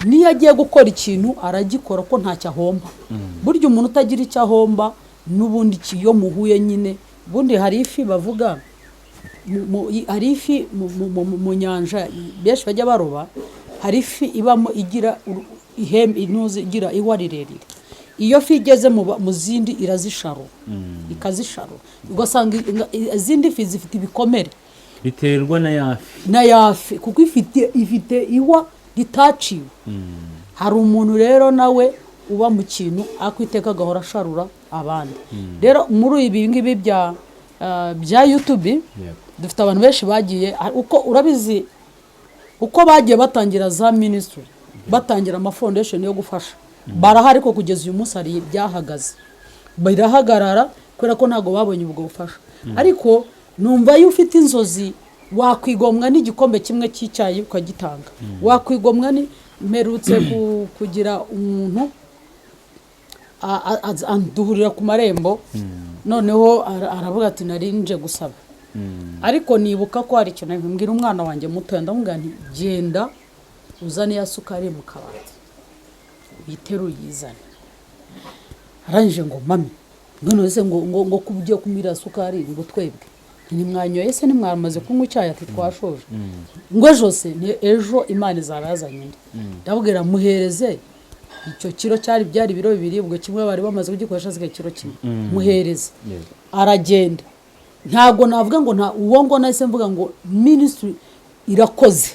Niyo agiye gukora ikintu, aragikora ko ntacyo ahomba. Burya umuntu utagira icyo ahomba n'ubundi iyo muhuye nyine, ubundi hari ifi bavuga hari ifi mu nyanja benshi bajya baroba, hari ifi ibamo igira ihembe, intuzi, igira ihwa rirerire. Iyo fi igeze mu zindi irazisharura, ikazisharura, ugasanga izindi fi zifite ibikomere. Biterwa na ya fi. Na ya fi, kuko ifite ihwa ritaciwe. Hari umuntu rero nawe uba mu kintu akwiteka agahora asharura abandi. Rero muri ibi ngibi bya YouTube, dufite abantu benshi bagiye, uko urabizi uko bagiye batangira za ministry, batangira ama foundation yo gufasha, barahari. Ariko kugeza uyu munsi hari ibyahagaze, birahagarara kubera ko ntabwo babonye ubwo bufasha. Ariko numva iyo ufite inzozi, wakwigomwa n'igikombe kimwe cy'icyayi ukagitanga, wakwigomwa ni mperutse kugira umuntu duhurira ku marembo, noneho aravuga ati: "Nari nje gusaba." Ariko nibuka ko hari ikintu mbwira umwana wanjye mutoya, ndamubwira nti: "Genda uzane ya sukari mu kabati, uyiteruye uyizane." Arangije ngo: "Mami," ngo: "none se ngo ko ugiye kumira sukari, ngo twebwe ntimwanyoye se, ntimwamaze kunywa icyayi?" Ati: "Twashoje." Ngo: "Ejo se?" Ni ejo Imana izaba yazanye undi. Ndabwira muhereze icyo kiro, cyari byari ibiro 2, ubwo kimwe bari bamaze kugikoresha, hasigaye ikiro kimwe. Muhereze, aragenda. Ntabwo navuga ngo nta uwo, ngo nahise mvuga ngo ministry irakoze,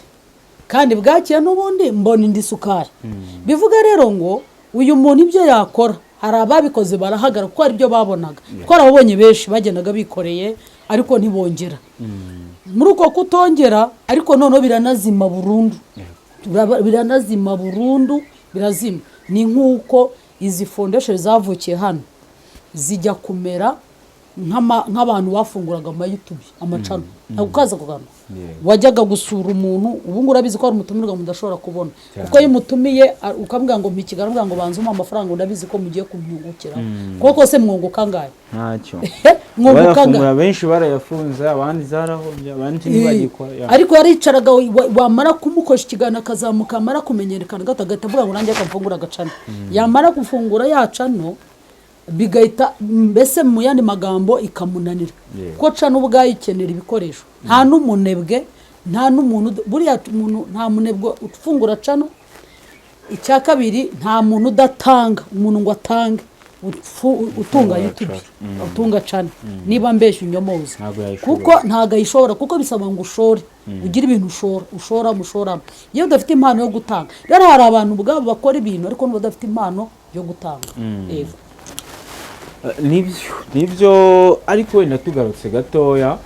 kandi bwakeye n'ubundi mbona indi sukari. Bivuga rero ngo uyu muntu ibyo yakora, hari ababikoze barahagarara kuko hari ibyo babonaga. Twarababonye benshi bagendaga bikoreye, ariko ntibongera. Muri uko kutongera ariko noneho biranazima burundu. Biranazima burundu, birazima. Ni nk'uko izi foundation zavukiye hano zijya kumera nk'abantu bafunguraga ama YouTube, ama channel. Ntabwo ukaza kugana, wajyaga gusura umuntu. Ubu ngubu urabizi ko hari umutumirwa mudashobora kubona, kuko iyo umutumiye ukamubwira ngo mpa ikiganiro, aramubwira ngo: "Banza umpe amafaranga, ndabizi ko mugiye kumwungukira." Koko se mwunguka angahe? Ntacyo. Mwunguka angahe? Bayafungura benshi barayafunze, abandi zarahombye, abandi ntibagikora ya. Ariko yaricaraga, wamara kumukoresha ikiganiro akazamuka, amara kumenyekana gato agahita avuga ngo: "Nanjye akamfungura aga channel." Yamara gufungura ya channel, bigahita mbese mu yandi magambo ikamunanira, kuko channel ubwayo ikenera ibikoresho. Nta n'umunebwe, nta n'umuntu buriya umuntu, nta munebwe ufungura channel. Icya kabiri, nta muntu udatanga, umuntu ngo atange utunga YouTube, utunga channel. Niba mbeshya unyomoza. Ntabwo yayishobora. Kuko ntabwo ayishobora, kuko bisaba ngo ushore, ugire ibintu ushora, ushoramo, ushoramo, iyo udafite impano yo gutanga. Rero hari abantu ubwabo bakora ibintu ariko n'ubadafite impano yo gutanga. Yego. Nibyo, ariko wenda tugarutse gatoya,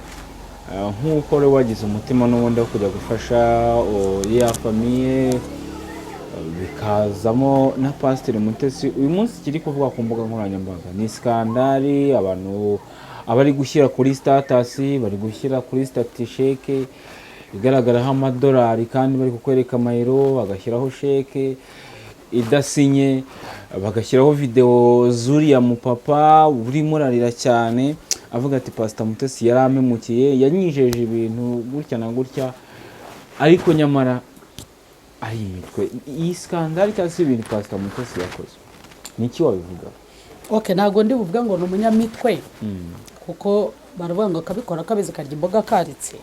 nk'uko rero wagize umutima n'ubundi wo kujya gufasha ya famille, bikazamo na Pasiteri Mutesi. Uyu munsi kiri kuvuga ku mbuga nkoranyambaga ni scandale. Abantu abari gushyira kuri status, bari gushyira kuri status sheke igaragaraho amadolari, kandi bari kukwereka amayero, bagashyiraho sheke idasinye, bagashyiraho videwo z'uriya mupapa urimo urarira cyane avuga ati: "Pasita Mutesi yarampemukiye, yanyijeje ibintu gutya na gutya, ariko nyamara ari imitwe." Iyi scandale cyangwa se ibintu Pasita Mutesi yakoze, ni iki wabivuga? OK, ntabwo ndi buvuge ngo ni umunyamitwe, kuko baravuga ngo akabikora kabizi karya imboga karitse.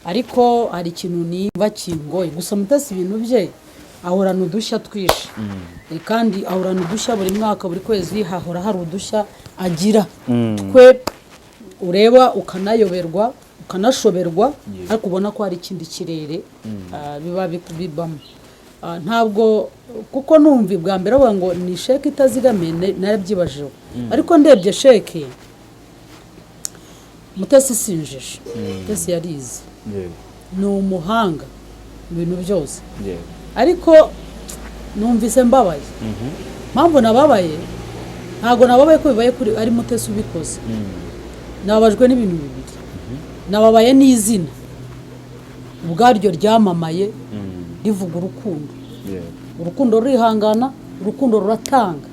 Ariko hari ikintu niba kingoye gusa. Mutesi ibintu bye ahorana udushya twinshi. Kandi ahorana udushya buri mwaka, buri kwezi hahora hari udushya agira twe ureba ukanayoberwa, ukanashoberwa, ariko ubona ko hari ikindi kirere biba bibamo. Ntabwo kuko numva bwa mbere bavuga ngo ni sheke itazigamiye, narabyibajiwe, ariko ndebye sheke, Mutesi sinjije, Mutesi yarize, ni umuhanga mu bintu byose, ariko numvise mbabaye. Mpamvu nababaye, ntabwo nababaye ko bibaye kuri ari Mutesi ubikoze. Nababajwe n'ibintu bibiri. Nababaye n'izina ubwaryo ryamamaye rivuga urukundo. Urukundo rurihangana, urukundo ruratanga.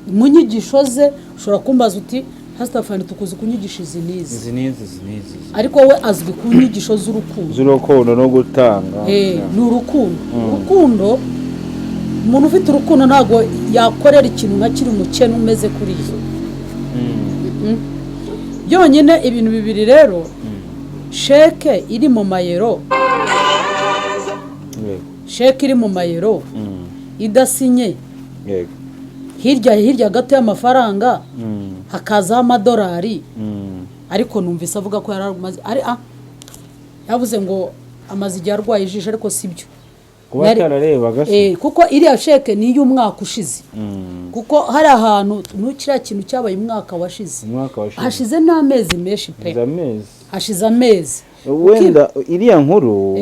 Mu nyigisho ze ushobora kumbaza uti: "Hasitafani, tukuzi ku nyigisho izi n'izi." Izi n'izi, izi n'izi. Ariko we azwi ku nyigisho z'urukundo. Z'urukundo no gutanga. Ni urukundo. Urukundo, umuntu ufite urukundo ntabwo yakorera ikintu nka kiri umukene umeze kuriya. Byonyine ibintu bibiri rero: sheke iri mu mayero, sheke iri mu mayero idasinye, hirya hirya gato y'amafaranga hakazaho amadolari. Ariko numvise avuga ko yari amaze ari yavuze ngo amaze igihe arwaye ijisho, ariko si byo. Kuba atararebaga se? Kuko iriya sheke ni iy'umwaka ushize, kuko hari ahantu kiriya kintu cyabaye umwaka washize. Umwaka washize. Hashize n'amezi menshi pe. Hashize amezi. Hashize amezi. Wenda iriya nkuru,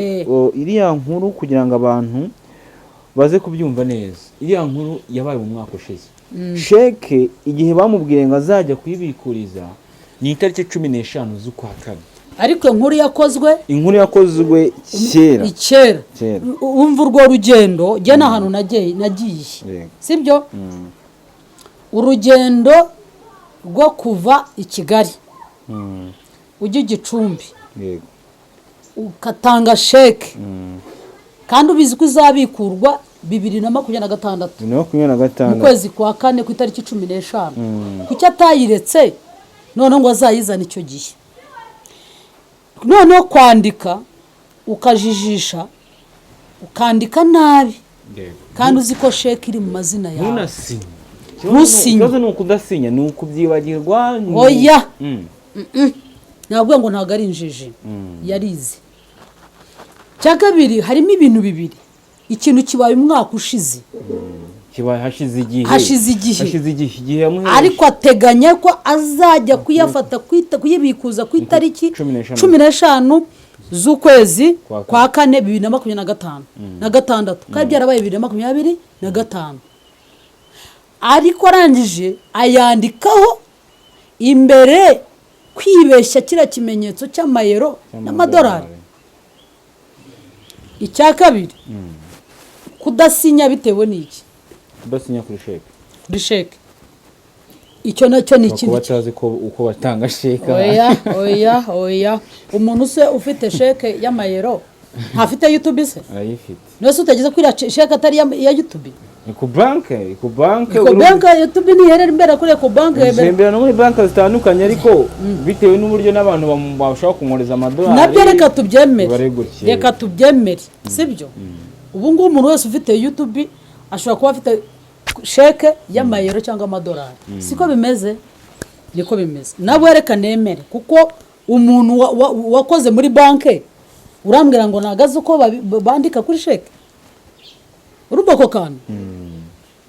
iriya nkuru, kugira ngo abantu baze kubyumva neza, iriya nkuru yabaye mu mwaka ushize. Sheke igihe bamubwiye ngo azajya kuyibikuriza ni itariki 15 z'ukwa kane. Ariko inkuru yakozwe Inkuru yakozwe kera. Kera. Kera. Wumva urwo rugendo, jya n'ahantu nagiye, sibyo? Urugendo rwo kuva i Kigali ujya i Gicumbi, ugatanga sheke kandi ubizi ko izabikurwa 2026. 2026. Mu kwezi kwa kane ku itariki 15. Kuki atayiretse noneho ngo azayizane icyo gihe? Noneho kwandika ukajijisha, ukandika nabi, kandi uzi ko sheke iri mu mazina yawe. Ntunasinye. Ntusinye. Ikibazo ni ukudasinya, ni ukubyibagirwa Oya. Ntabwo ngo ntabwo ari injiji, yarize. Cya kabiri, harimo ibintu bibiri. Ikintu kibaye umwaka ushize. Kibaye hashize igihe. Hashize igihe. Hashize igihe, igihe yamuhereje. Ariko ateganya ko azajya kuyafata kuyibikuza ku itariki 15. 15 z'ukwezi Kwa kane. kwa kane 2025 na gatandatu, kandi byarabaye 2025. Ariko arangije ayandikaho imbere kwibeshya kiriya kimenyetso cy'amayero n'amadolari. Icya kabiri, kudasinya bitewe n'iki? Kudasinya kuri sheke. Kuri sheke, icyo nacyo ni ikindi. Kuba atazi ko uko batanga sheke. Oya, oya, oya! Umuntu se ufite sheke y'amayero ntafite YouTube se? Arayifite. Niwe se utageze kuri iriya sheke atari iya YouTube? Ni ku banke, ni ku banke. Ecobank, YouTube ntiherera imbere kuri Ecobank? Zembera no muri banki zitandukanye, ariko bitewe n'uburyo n'abantu bashobora kumwohereza amadolari. Nabyo reka tubyemere. Bari gutya. Reka tubyemere, sibyo? Ubu ngubu umuntu wese ufite YouTube ashobora kuba afite sheke y'amayero cyangwa amadolari, siko bimeze? Niko bimeze. Nabo reka nemere, kuko umuntu wakoze muri banki urambwira ngo nagaze uko bandika kuri sheke? Urumva ako kantu,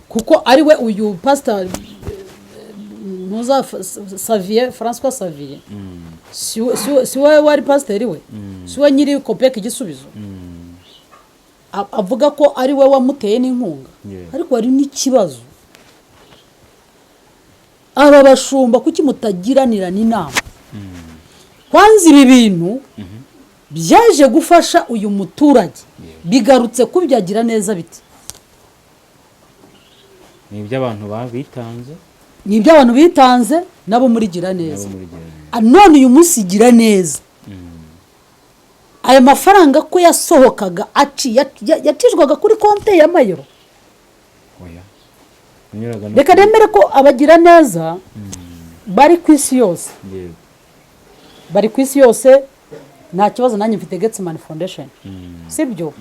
kuko ari we uyu pasita. ntuza Xavier, Francois Xavier, si we wari pasiteri we, si we nyiri COPEC Igisubizo, avuga ko ari we wamuteye n'inkunga. Ariko hari n'ikibazo, aba bashumba kuki mutagiranirana inama? Kwanza ibi bintu byaje gufasha uyu muturage, bigarutse kubyagira neza biti? Ni iby'abantu bitanze. Ni iby'abantu bitanze nabo muri gira neza. Nabo muri gira neza. None uyu munsi gira neza, aya mafaranga ko yasohokaga yacishwaga kuri konti ya mayero? Oya, unyuraga no Reka nemere ko abagira neza bari ku isi yose. Bari ku isi yose, nta kibazo. Nanjye mfite Getsemani Foundation, sibyo?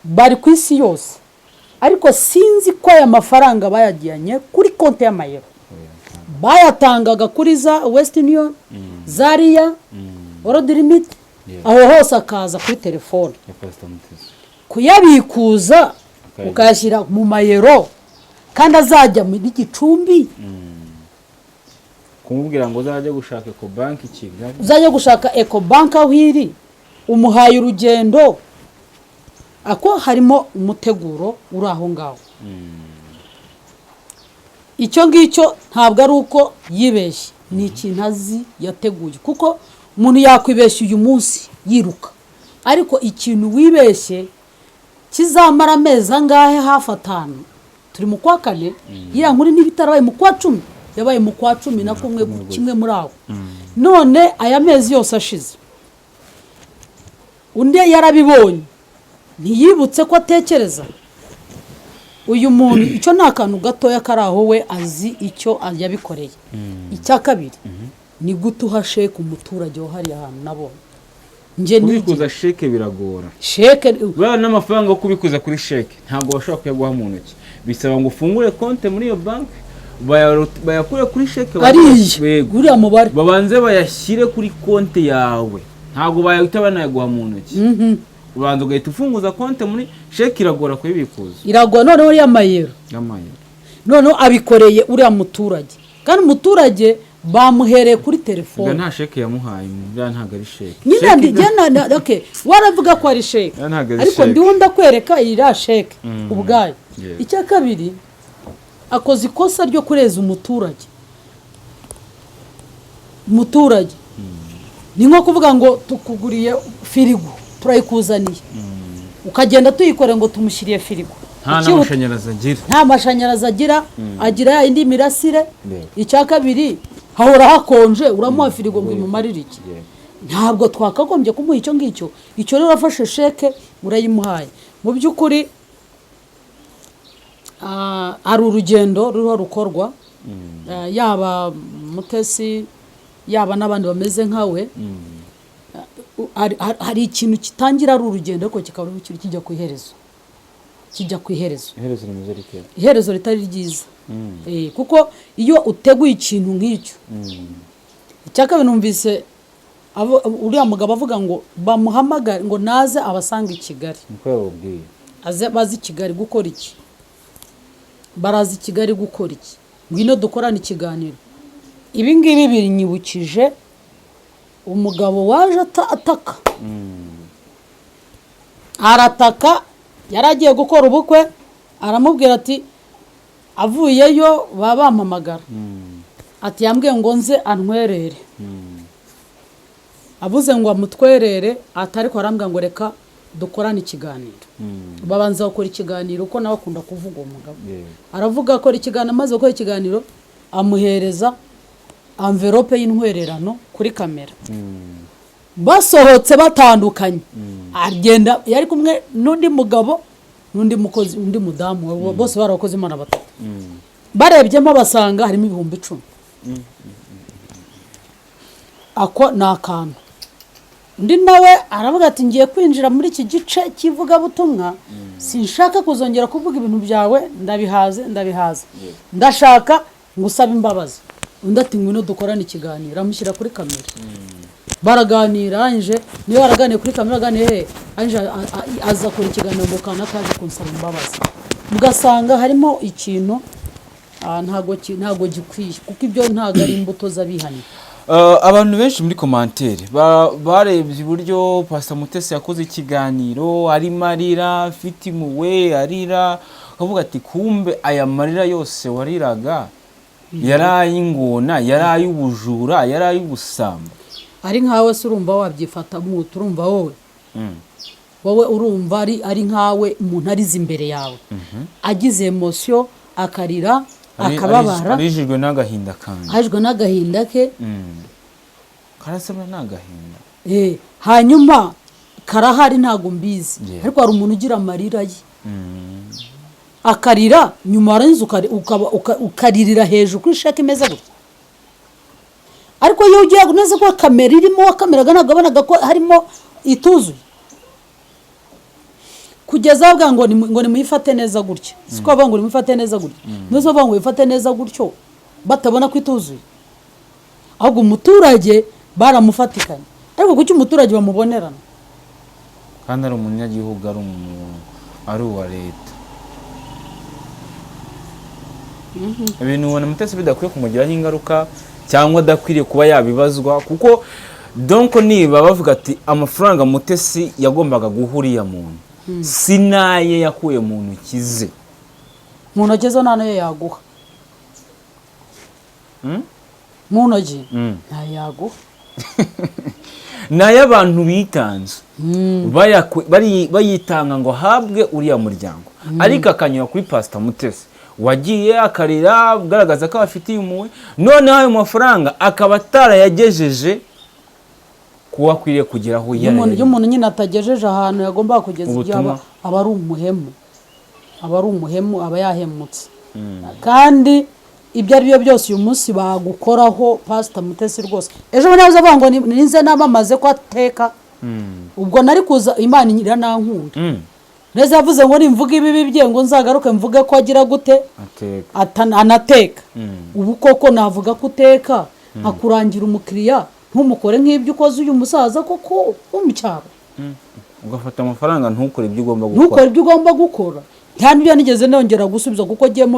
Bari ku isi yose, ariko sinzi ko aya mafaranga bayajyanye kuri konti y'amayero. Oya. Bayatangaga kuri za Western Union, za Ria, World Remit, aho hose akaza kuri telefone Ya Pastor Mutesi. Kuyabikuza Ukayashyira ukayashyira mu mayero kandi azajya muri Gicumbi. Kumubwira ngo uzajye gushaka Ecobank i Kigali. Uzajya gushaka Ecobank aho iri, umuhaye urugendo. Ako harimo umuteguro uri aho ngaho. Icyo ngicyo ntabwo ari uko yibeshye, ni ikintu azi yateguye, kuko umuntu yakwibeshya uyu munsi yiruka, ariko ikintu wibeshye kizamara amezi angahe? Hafi 5. Turi mu kwa kane, iriya nkuru niba itarabaye mu kwa 10, yabaye mu kwa 11, kimwe muri aho. None aya mezi yose ashize, undi yarabibonye, ntiyibutse ko atekereza uyu muntu. Icyo ni akantu gatoya kari aho, we azi icyo yabikoreye. Icya kabiri, ni gute uha sheke umuturage wo hariya hantu? Nabonye njye Kubikuza sheke biragora. Sheke. Buriya n'amafaranga yo kubikuza kuri sheke ntabwo bashobora kuyaguha mu ntoki, bisaba ngo ufungure konti muri iyo banki, bayakure kuri sheke. Ariya Yego. uriya mubare. Babanze bayashyire kuri konti yawe, ntabwo bayahita banayaguha mu ntoki. Ubanza ugahita ufunguza konti muri sheke, iragora kuyibikuza. Iragwa. Noneho uriya mayero, y'amayero. Noneho abikoreye uriya muturage, kandi umuturage bamuhereye kuri Ubwo telefone. Nta sheke yamuhaye, buriya ntabwo ari sheke. Nyine Sheke okay, waravuga ko ari sheke, Ya, ntabwo ari ariko sheke. ndiho ndakwereka iriya sheke ubwayo. Icya kabiri, akoze ikosa ryo kureza umuturage. Umuturage ni nko kuvuga ngo tukuguriye firigo, turayikuzaniye, ukagenda tuyikore ngo tumushyiriye firigo. Nta n'amashanyarazi agira. Nta mashanyarazi agira, agira ya yindi mirasire. Icya kabiri, hahora hakonje. Uramuha firigo ngo imumarire iki? Ntabwo twakagombye kumuha icyo ngicyo. Icyo rero, urafashe sheke urayimuhaye. Mu by'ukuri hari urugendo ruriho rukorwa. Yaba Mutesi, yaba n'abandi bameze nkawe, hari ikintu kitangira ari urugendo, ariko kikaba kijya ku iherezo, kijya ku iherezo. Iherezo rimeze rite? Iherezo ritari ryiza. Kuko iyo uteguye ikintu nk'icyo. Icya kabiri, numvise uriya mugabo avuga ngo bamuhamagare, ngo naze abasange i Kigali. Niko yababwiye. Aze, bazi i Kigali gukora iki? Baraza i Kigali gukora iki? Ngwino dukorane ikiganiro. Ibi ngibi binyibukije umugabo waje ataka, arataka. Yari agiye gukora ubukwe, aramubwira ati avuyeyo baba bampamagara, ati yambwiye ngo nze antwerere. Avuze ngo amutwerere, ati ariko arambwira ngo reka dukorane ikiganiro. Babanza bakora ikiganiro, uko nawe akunda kuvuga uwo mugabo. Aravuga, akora ikiganiro. Amaze gukora ikiganiro, amuhereza enveloppe y'intwererano kuri kamera. Basohotse batandukanye, agenda yari kumwe n'undi mugabo n'undi mukozi, undi mudamu, bose bari abakozi Imana batatu. Barebyemo basanga harimo 10,000. Ako ni akantu. Undi nawe aravuga ati ngiye kwinjira muri iki gice cy'ivugabutumwa, sinshaka kuzongera kuvuga ibintu byawe, ndabihaze, ndabihaze, ndashaka ngusabe imbabazi. Undi ati ngwino dukorane ikiganiro. Amushyira kuri kamera, baraganira. Arangije, niyo baraganiye kuri kamera, aganiye he, arangije aza akora ikiganiro ngo kana kaje kunsaba imbabazi. Ugasanga harimo ikintu. Ntago gikwiye, kuko ibyo ntago ari imbuto z'abihannye. Abantu benshi muri commentaire barebye uburyo Pastor Mutesi yakoze ikiganiro arimo arira, afite impuhwe, arira, akavuga ati: "Kumbe aya marira yose wariraga yari ay'ingona, yari ay'ubujura, yari ay'ubusambo." Ari nkawe se, urumva wabyifata mutu? Urumva wowe, wowe urumva ari nkawe, umuntu arize imbere yawe, agize émotion, akarira, akababara, Arijijwe n'agahinda kanjye. Ajwe n'agahinda ke. Karasabwa ni agahinda. Hanyuma karahari, ntabwo mbizi, ariko hari umuntu ugira amarira ye, akarira, nyuma warangiza ukaririra hejuru kuri sheke imeze gutya. Ariko iyo ugiye neza ko kamera irimo, wakameraga ntabwo wabonaga ko harimo ituzuye, kugeza bavuga ngo ngo nimuyifate neza gutya. Siko bavuga ngo nimuyifate neza gutya? Nizo bavuga ngo wifate neza gutyo, batabona ko ituzuye. Ahubwo umuturage baramufatikanye. Ariko kuki umuturage bamubonerana? Kandi ari umunyagihugu, ari umuntu, ari uwa leta. Ibintu ubona Mutesi bidakwiye kumugiraho ingaruka, cyangwa adakwiriye kuba yabibazwa, kuko donc niba bavuga ati amafaranga Mutesi yagombaga guha uriya muntu si naye yakuye mu ntoki ze. Mu ntoki zo nta nayo yaguha. Mu ntoki ntayo yaguha. Ni ay'abantu bitanze, bayitanga ngo ahabwe uriya muryango, ariko akanyura kuri Pasita Mutesi wagiye akarira agaragaza ko abafitiye impuhwe, noneho ayo mafaranga akaba atarayagejeje kuwo akwiriye kugeraho. Iyo umuntu nyine atagejeje ahantu yagombaga kugeza ibyo, Ubutumwa. aba ari umuhemu, aba ari umuhemu, aba yahemutse. Kandi ibyo ari byo byose uyu munsi bagukoraho, Pasita Mutesi rwose, ejo bundi nawe avuga ngo nize namamaze ko ateka. Ubwo nari kuza, Imana iranankunda neza, yavuze ngo nimvuga ibibi bye ngo nzagaruke mvuge ko agira gute? Ateka. Anateka. Ubu koko navuga ko uteka, nkakurangira umukiriya, ntumukore nk'ibyo ukoze uyu musaza koko wo mu cyaro? Ugafata amafaranga, ntukore ibyo ugomba gukora. Ntukore ibyo ugomba gukora. Nta n'ibyo nigeze nongera gusubiza, kuko ngiye mu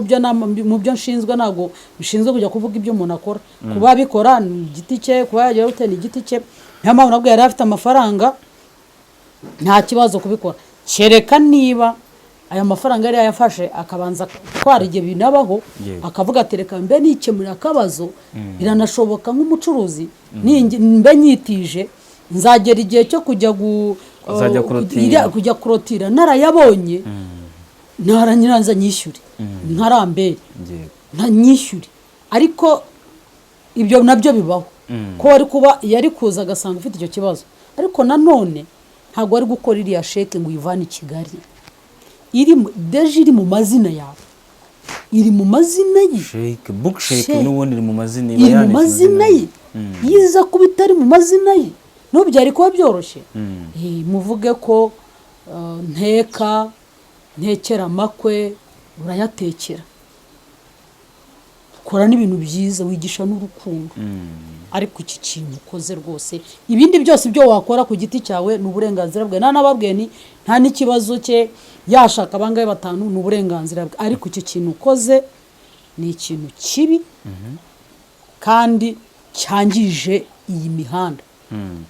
byo nshinzwe, ntabwo nshinzwe kujya kuvuga ibyo umuntu akora. Kuba abikora ni igiti cye, kuba yagira gute ni igiti cye. Niyo mpamvu nabwo yari afite amafaranga, nta kibazo kubikora, kereka niba aya mafaranga yari yayafashe akabanza gutwara igihe binabaho, akavuga ati: "Reka mbe nikemurira akabazo." Biranashoboka nk'umucuruzi, mbe nyitije, nzagera igihe cyo kujya Azajya kurotira. Kujya kurotira narayabonye, narangiza nyishyure nkarambere, ntanyishyure. Ariko ibyo nabyo bibaho ko wari kuba yari kuza agasanga ufite icyo kibazo. Ariko nanone ntabwo wari gukora iriya sheke ngo uyivane i Kigali, iri déjà iri mu mazina yawe, iri mu mazina ye. Sheke, book sheke. Sheke. N'ubundi iri mu mazina, iba Iri mu yanditse. mazina ye. Yiza kuba itari mu mazina ye, n'ubu byari kuba byoroshye. Muvuge ko nteka, ntekera amakwe, urayatekera, ukora n'ibintu byiza, wigisha n'urukundo. Ariko iki kintu ukoze rwose, ibindi byose ibyo wakora ku giti cyawe ni uburenganzira bwe, nta n'ababwiye ni nta n'ikibazo cye, yashaka abangahe batanu ni uburenganzira bwe. Ariko iki kintu ukoze ni ikintu kibi kandi cyangije iyi mihanda.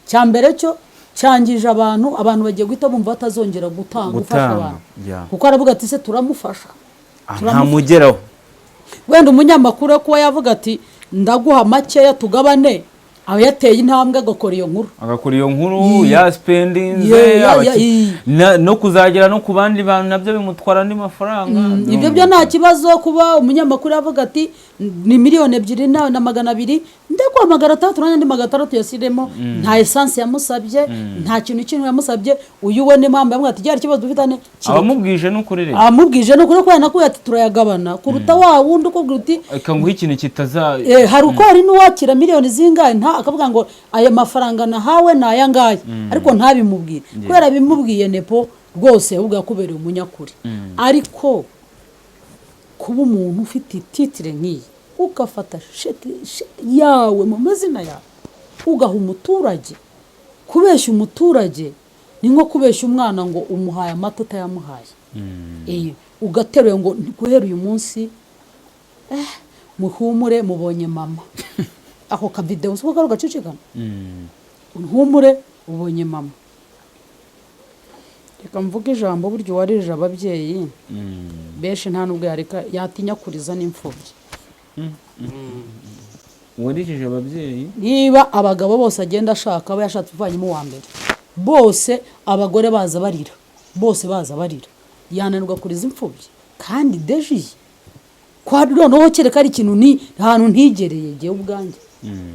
Cya mbere cyo cyangije abantu, abantu bagiye guhita bumva batazongera gutanga, gufasha Gutanga, abantu, kuko aravuga ati: "Se turamufasha?" Ntamugeraho. Wenda umunyamakuru we kuba yavuga ati: "Ndaguha makeya tugabane," aba yateye intambwe agakora iyo nkuru. Agakora iyo nkuru yaspendinze. No kuzagera no ku bandi bantu nabyo bimutwara andi mafaranga. Ibyo byo nta kibazo kuba umunyamakuru yavuga ati: "Ni 2 miliyoni na 200, ndaguha 600, nanjye andi 600 yasiremo." Nta essence yamusabye, nta kintu kimwe yamusabye. Uyu we ni mpamvu yamubwira ati: "Byari ikibazo dufitane kireke." Abamubwije n'ukuri rero. Amubwije ni ukuri, kubera nakubwira ati: "Turayagabana," kuruta wa wundi ukubwira uti Reka nguhe ikintu kitaza. Hari uko hari n'uwakira miliyoni zingahe, nta akavuga ngo aya mafaranga nahawe ni aya ngaya, ariko ntabimubwire. Kubera bimubwiye nepo rwose, ahubwo yakubereye umunyakuri. Ariko kuba umuntu ufite ititire nk'iyi, ugafata sheke yawe mu mazina yawe ugaha umuturage, kubeshya umuturage ni nko kubeshya umwana ngo umuhaye amata utayamuhaye. Ugateruye ngo guhera uyu munsi Muhumure, mubonye mama. Ako kavidewo siko kari gacicikana. Ntumure, ubonye mama. Reka mvuge ijambo: burya uwaririje ababyeyi benshi, nta nubwo yareka yatinya kuriza n'imfubyi. Warijije ababyeyi. Niba abagabo bose agenda ashaka, aba yashatse uvanyemo uwa mbere, bose abagore baza barira, bose baza barira, yananirwa kuriza imfubyi? Kandi dejiye kwa noneho kereka ari ikintu ni ahantu ntigereye jyewe ubwanjye,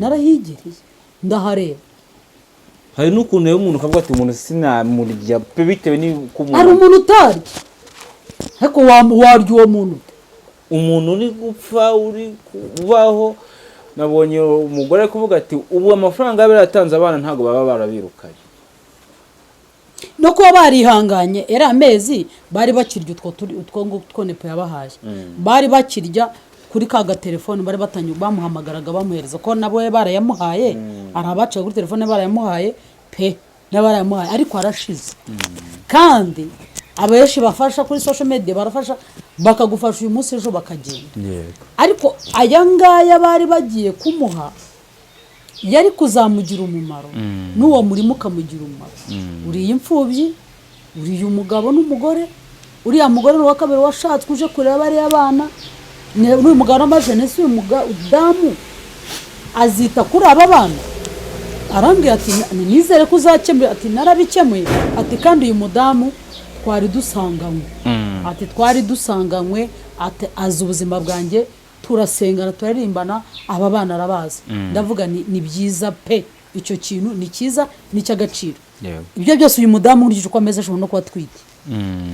narahigereye, ndahareba. Hari n'ukuntu rero umuntu ukavuga ati: "Umuntu sinamurya pe," bitewe n'uko Hari umuntu umuntu utarya, ariko warya uwo muntu ute? Umuntu uri gupfa, uri kubaho. Nabonye umugore ari kuvuga ati: "Ubu amafaranga yaba yaratanze, abana ntabwo baba barabirukanye." No kuba barihanganye eri amezi bari bakirya utwo turi utwo ngutwo nepo yabahaye, bari bakirya kuri ka gatelefone, bari batanye, bamuhamagaraga bamuhereza, ko nabo barayamuhaye. Hari abacaga kuri telefone barayamuhaye pe, nabo barayamuhaye, ariko arashize. Kandi abenshi bafasha kuri social media barafasha, bakagufasha uyu munsi, ejo bakagenda. Ariko aya ngaya bari bagiye kumuha yari kuzamugira umumaro, n'uwo murimo ukamugira umumaro. Uriye imfubyi, uriye umugabo n'umugore, uriya mugore ni uwa kabiri washatswe uje kureba bariya bana. N'uyu mugabo n'amajenesi, uyu mudamu azita kuri aba bana. Arambwira ati: "Nizere ko uzakemura." Ati: "Narabikemuye." Ati: "Kandi uyu mudamu twari dusanganywe." Ati: "Twari dusanganywe." Ati: "Azi ubuzima bwanjye, turasengana, turaririmbana, aba bana arabazi." Ndavuga ni byiza pe, icyo kintu ni cyiza, ni icy'agaciro. Ibyo byose, uyu mudamu nkurikije uko ameze ashobora no kuba atwite.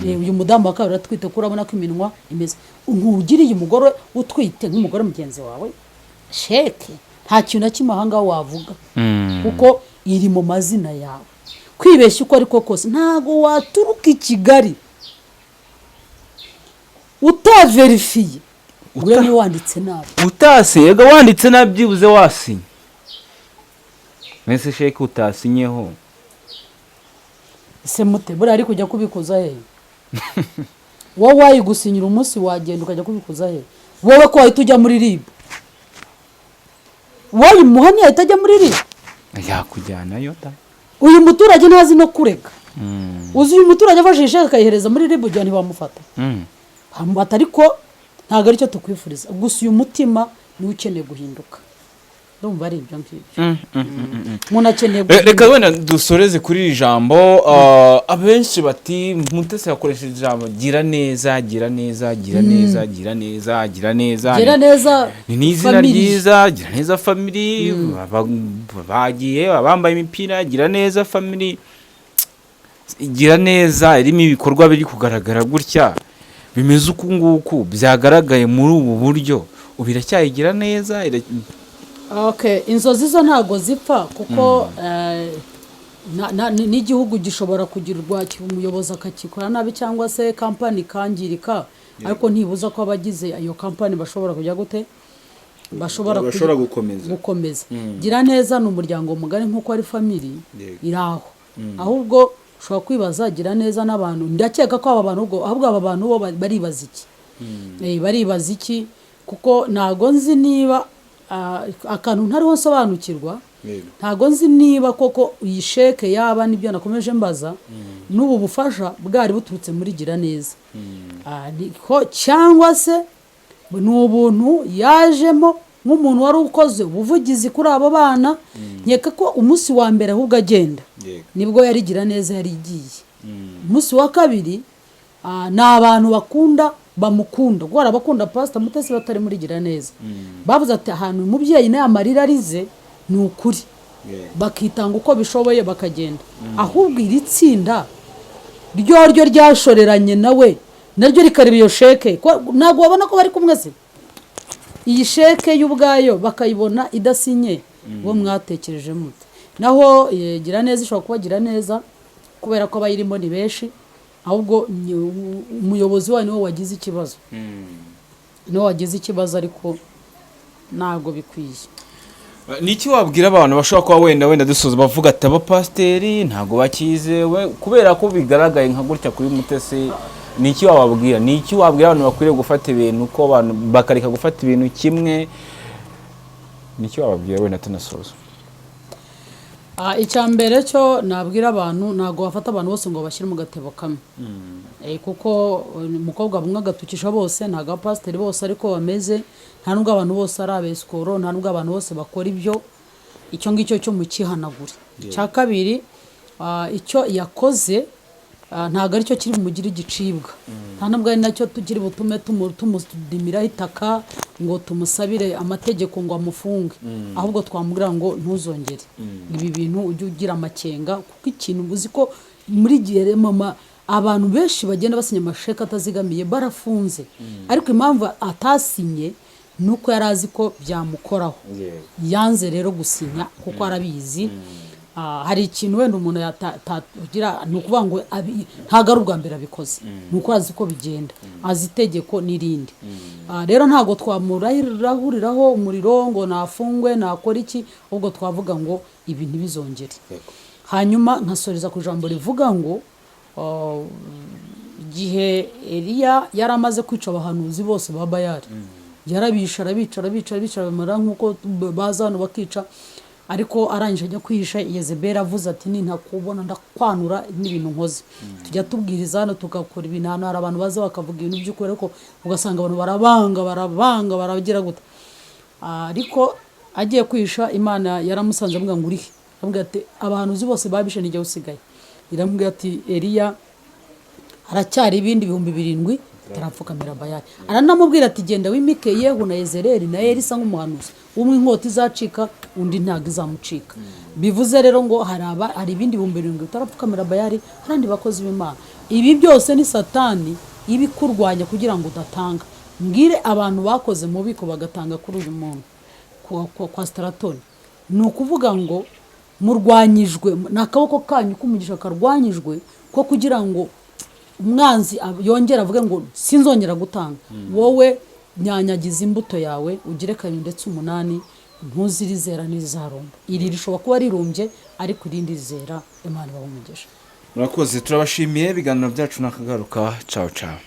Uyu mudamu wa kabiri atwite, kuko urabona ko iminwa imeze. Ntugiriye umugore utwite nk'umugore mugenzi wawe sheke, nta kintu na kimwe ahangaha wavuga, kuko iri mu mazina yawe. Kwibeshya uko ariko kose, ntabwo waturuka i Kigali utaverifiye ngo niba wanditse nabi. Utasinye, yego, wanditse nabi, byibuze wasinye. Mbese sheke utasinyeho? Ese mute, buriya ari kujya kubikuza he? Wowe wayigusinyira umunsi, wagenda ukajya kubikuza he? Wowe ko wahita ujya muri RIB, wayimuha ntiyahita ajya muri RIB? Yakujyanayo da. Uyu muturage ntazi no kurega. Uzi uyu muturage afashe isheke akayihereza muri RIB, ugira ntibamufata? Bamufata, ariko ntabwo aricyo tukwifuriza. Gusa uyu mutima niwe ukeneye guhinduka. Ndumva ari ibyo ngibyo umuntu akeneye Reka guhinduka. wenda dusoreze kuri iri jambo. Abenshi bati Mutesi yakoresheje ijambo "gira neza, gira neza, gira neza, gira neza, gira neza." Gira neza Ni n'izina family. ryiza, Gira Neza Family. Bagiye bambaye imipira Gira Neza Family. Gira Neza irimo ibikorwa biri kugaragara gutya, bimeze uku nguku, byagaragaye muri ubu buryo, ubu iracyayigira neza? Okay, inzozi zo ntabwo zipfa, kuko n'igihugu gishobora kugirwa umuyobozi akakikora nabi, cyangwa se kampani ikangirika, ariko ntibuza ko abagize iyo kampani bashobora kujya gute, bashobora Bashobora gukomeza. Gukomeza. Gira Neza ni umuryango mugari nk'uko ari family iri aho. Ahubwo ushobora kwibaza Gira Neza n'abantu, ndakeka ko aba bantu ubwo, ahubwo aba bantu bo baribaza iki? Baribaza iki? Kuko ntago nzi niba akantu ntariho nsobanukirwa, ntago nzi niba koko iyi sheke yaba, nibyo nakomeje mbaza, n'ubu bufasha bwari buturutse muri Gira Neza, cyangwa se ni ubuntu yajemo nk'umuntu wari ukoze ubuvugizi kuri abo bana. Nkeka ko umunsi wa mbere ahubwo agenda nibwo yari Gira Neza yari igiye. Umunsi wa kabiri, ni abantu bakunda, bamukunda, kuko hari abakunda Pasita Mutesi batari muri Gira Neza, bavuze ati: "Ahantu umubyeyi n'aya marira arize ni ukuri," bakitanga uko bishoboye bakagenda. Ahubwo iri tsinda ryo ryashoreranye nawe, naryo rikareba iyo sheke, ntabwo babona ko bari kumwe se? Iyi sheke y'ubwayo bakayibona idasinye, bo mwatekereje mute? Naho Gira Neza ishobora kuba Gira Neza kubera ko abayirimo ni benshi. Ahubwo umuyobozi wayo niwe wagize ikibazo, niwe wagize ikibazo, ariko ntabwo bikwiye. Ni iki wabwira abantu bashobora kuba wenda dusoza bavuga ati: "Abapasiteri ntabwo bakizewe," kubera ko bigaragaye nka gutya kuri Mutesi? Ni iki wababwira? Ni iki wabwira abantu bakwiriye gufata ibintu uko abantu bakareka gufata ibintu kimwe? Ni iki wababwira wenda tunasoza? Icya mbere cyo nabwira abantu, ntabwo bafata abantu bose ngo bashyire mu gatebo kamwe. Kuko umukobwa bumwe agatukisha bose, ntabwo abapasiteri bose ariko bameze, nta nubwo abantu bose ari abesikoro, nta nubwo abantu bose bakora ibyo. Icyo ngicyo cyo mukihanagure. Icya kabiri, icyo yakoze ntabwo aricyo kiri bumugire igicibwa, nta nubwo ari nacyo tukiri butume tumudimiraho itaka ngo tumusabire amategeko ngo amufunge. Ahubwo twamubwira ngo ntuzongere ibi bintu, ujye ugira amakenga, kuko ikintu uzi ko muri gihe mama abantu benshi bagenda basinya amasheke atazigamiye barafunze, ariko impamvu atasinye ni uko yari azi ko byamukoraho. Yanze rero gusinya kuko arabizi. Hari ikintu wenda umuntu yatagira, ni ukuvuga ngo ntabwo ari ubwa mbere abikoze, ni uko azi ko bigenda, azi itegeko n'irindi. Rero ntabwo twamurahuriraho umuriro ngo nafungwe nakora iki, ahubwo twavuga ngo ibi ntibizongere. Hanyuma nkasoreza ku ijambo rivuga ngo igihe Eliya yari amaze kwica abahanuzi bose ba Bayali, yarabisha, arabica, arabica, arabica, bamara nk'uko baza hano bakica. Ariko arangije ajya kwihisha, Yezebeli avuze ati nintakubona ndakwanura n'ibintu nkoze. Tujya tubwiriza hano, tugakora ibintu hano, hari abantu baza bakavuga ibintu by'ukuri, ariko ugasanga abantu barabanga, barabanga, baragira gute. Ariko agiye kwihisha, Imana yaramusanze, amubwira ngo urihe? Aramubwira ati abahanuzi bose babishe, nijye usigaye. Iramubwira ati Eliya, haracyari ibindi 7000 bitarapfukamira Bayali. Aranamubwira ati genda wimike Yehu na Yezereli na Elisa nk'umuhanuzi, umwe inkota izacika, undi ntabwo izamucika. Bivuze rero ngo hari ibindi 7000 bitarapfukamira Bayali, hari abandi bakozi b'Imana. Ibi byose ni Satani ibikurwanya kugira ngo udatanga. Mbwire abantu bakoze mu bubiko bagatanga kuri uyu muntu kwa Straton, ni ukuvuga ngo murwanyijwe ni akaboko kanyu k'umugisha karwanyijwe, ko kugira ngo umwanzi yongere avuge ngo sinzongera gutanga. Wowe nyanyagiza imbuto yawe ugire kabiri ndetse umunani, ntuzirizera n'irizarumba. Iri rishobora kuba rirumbye, ariko irindi rizera. Imana ibahe umugisha. Murakoze, turabashimiye. Ibiganiro byacu nakagaruka. Cawu cawu.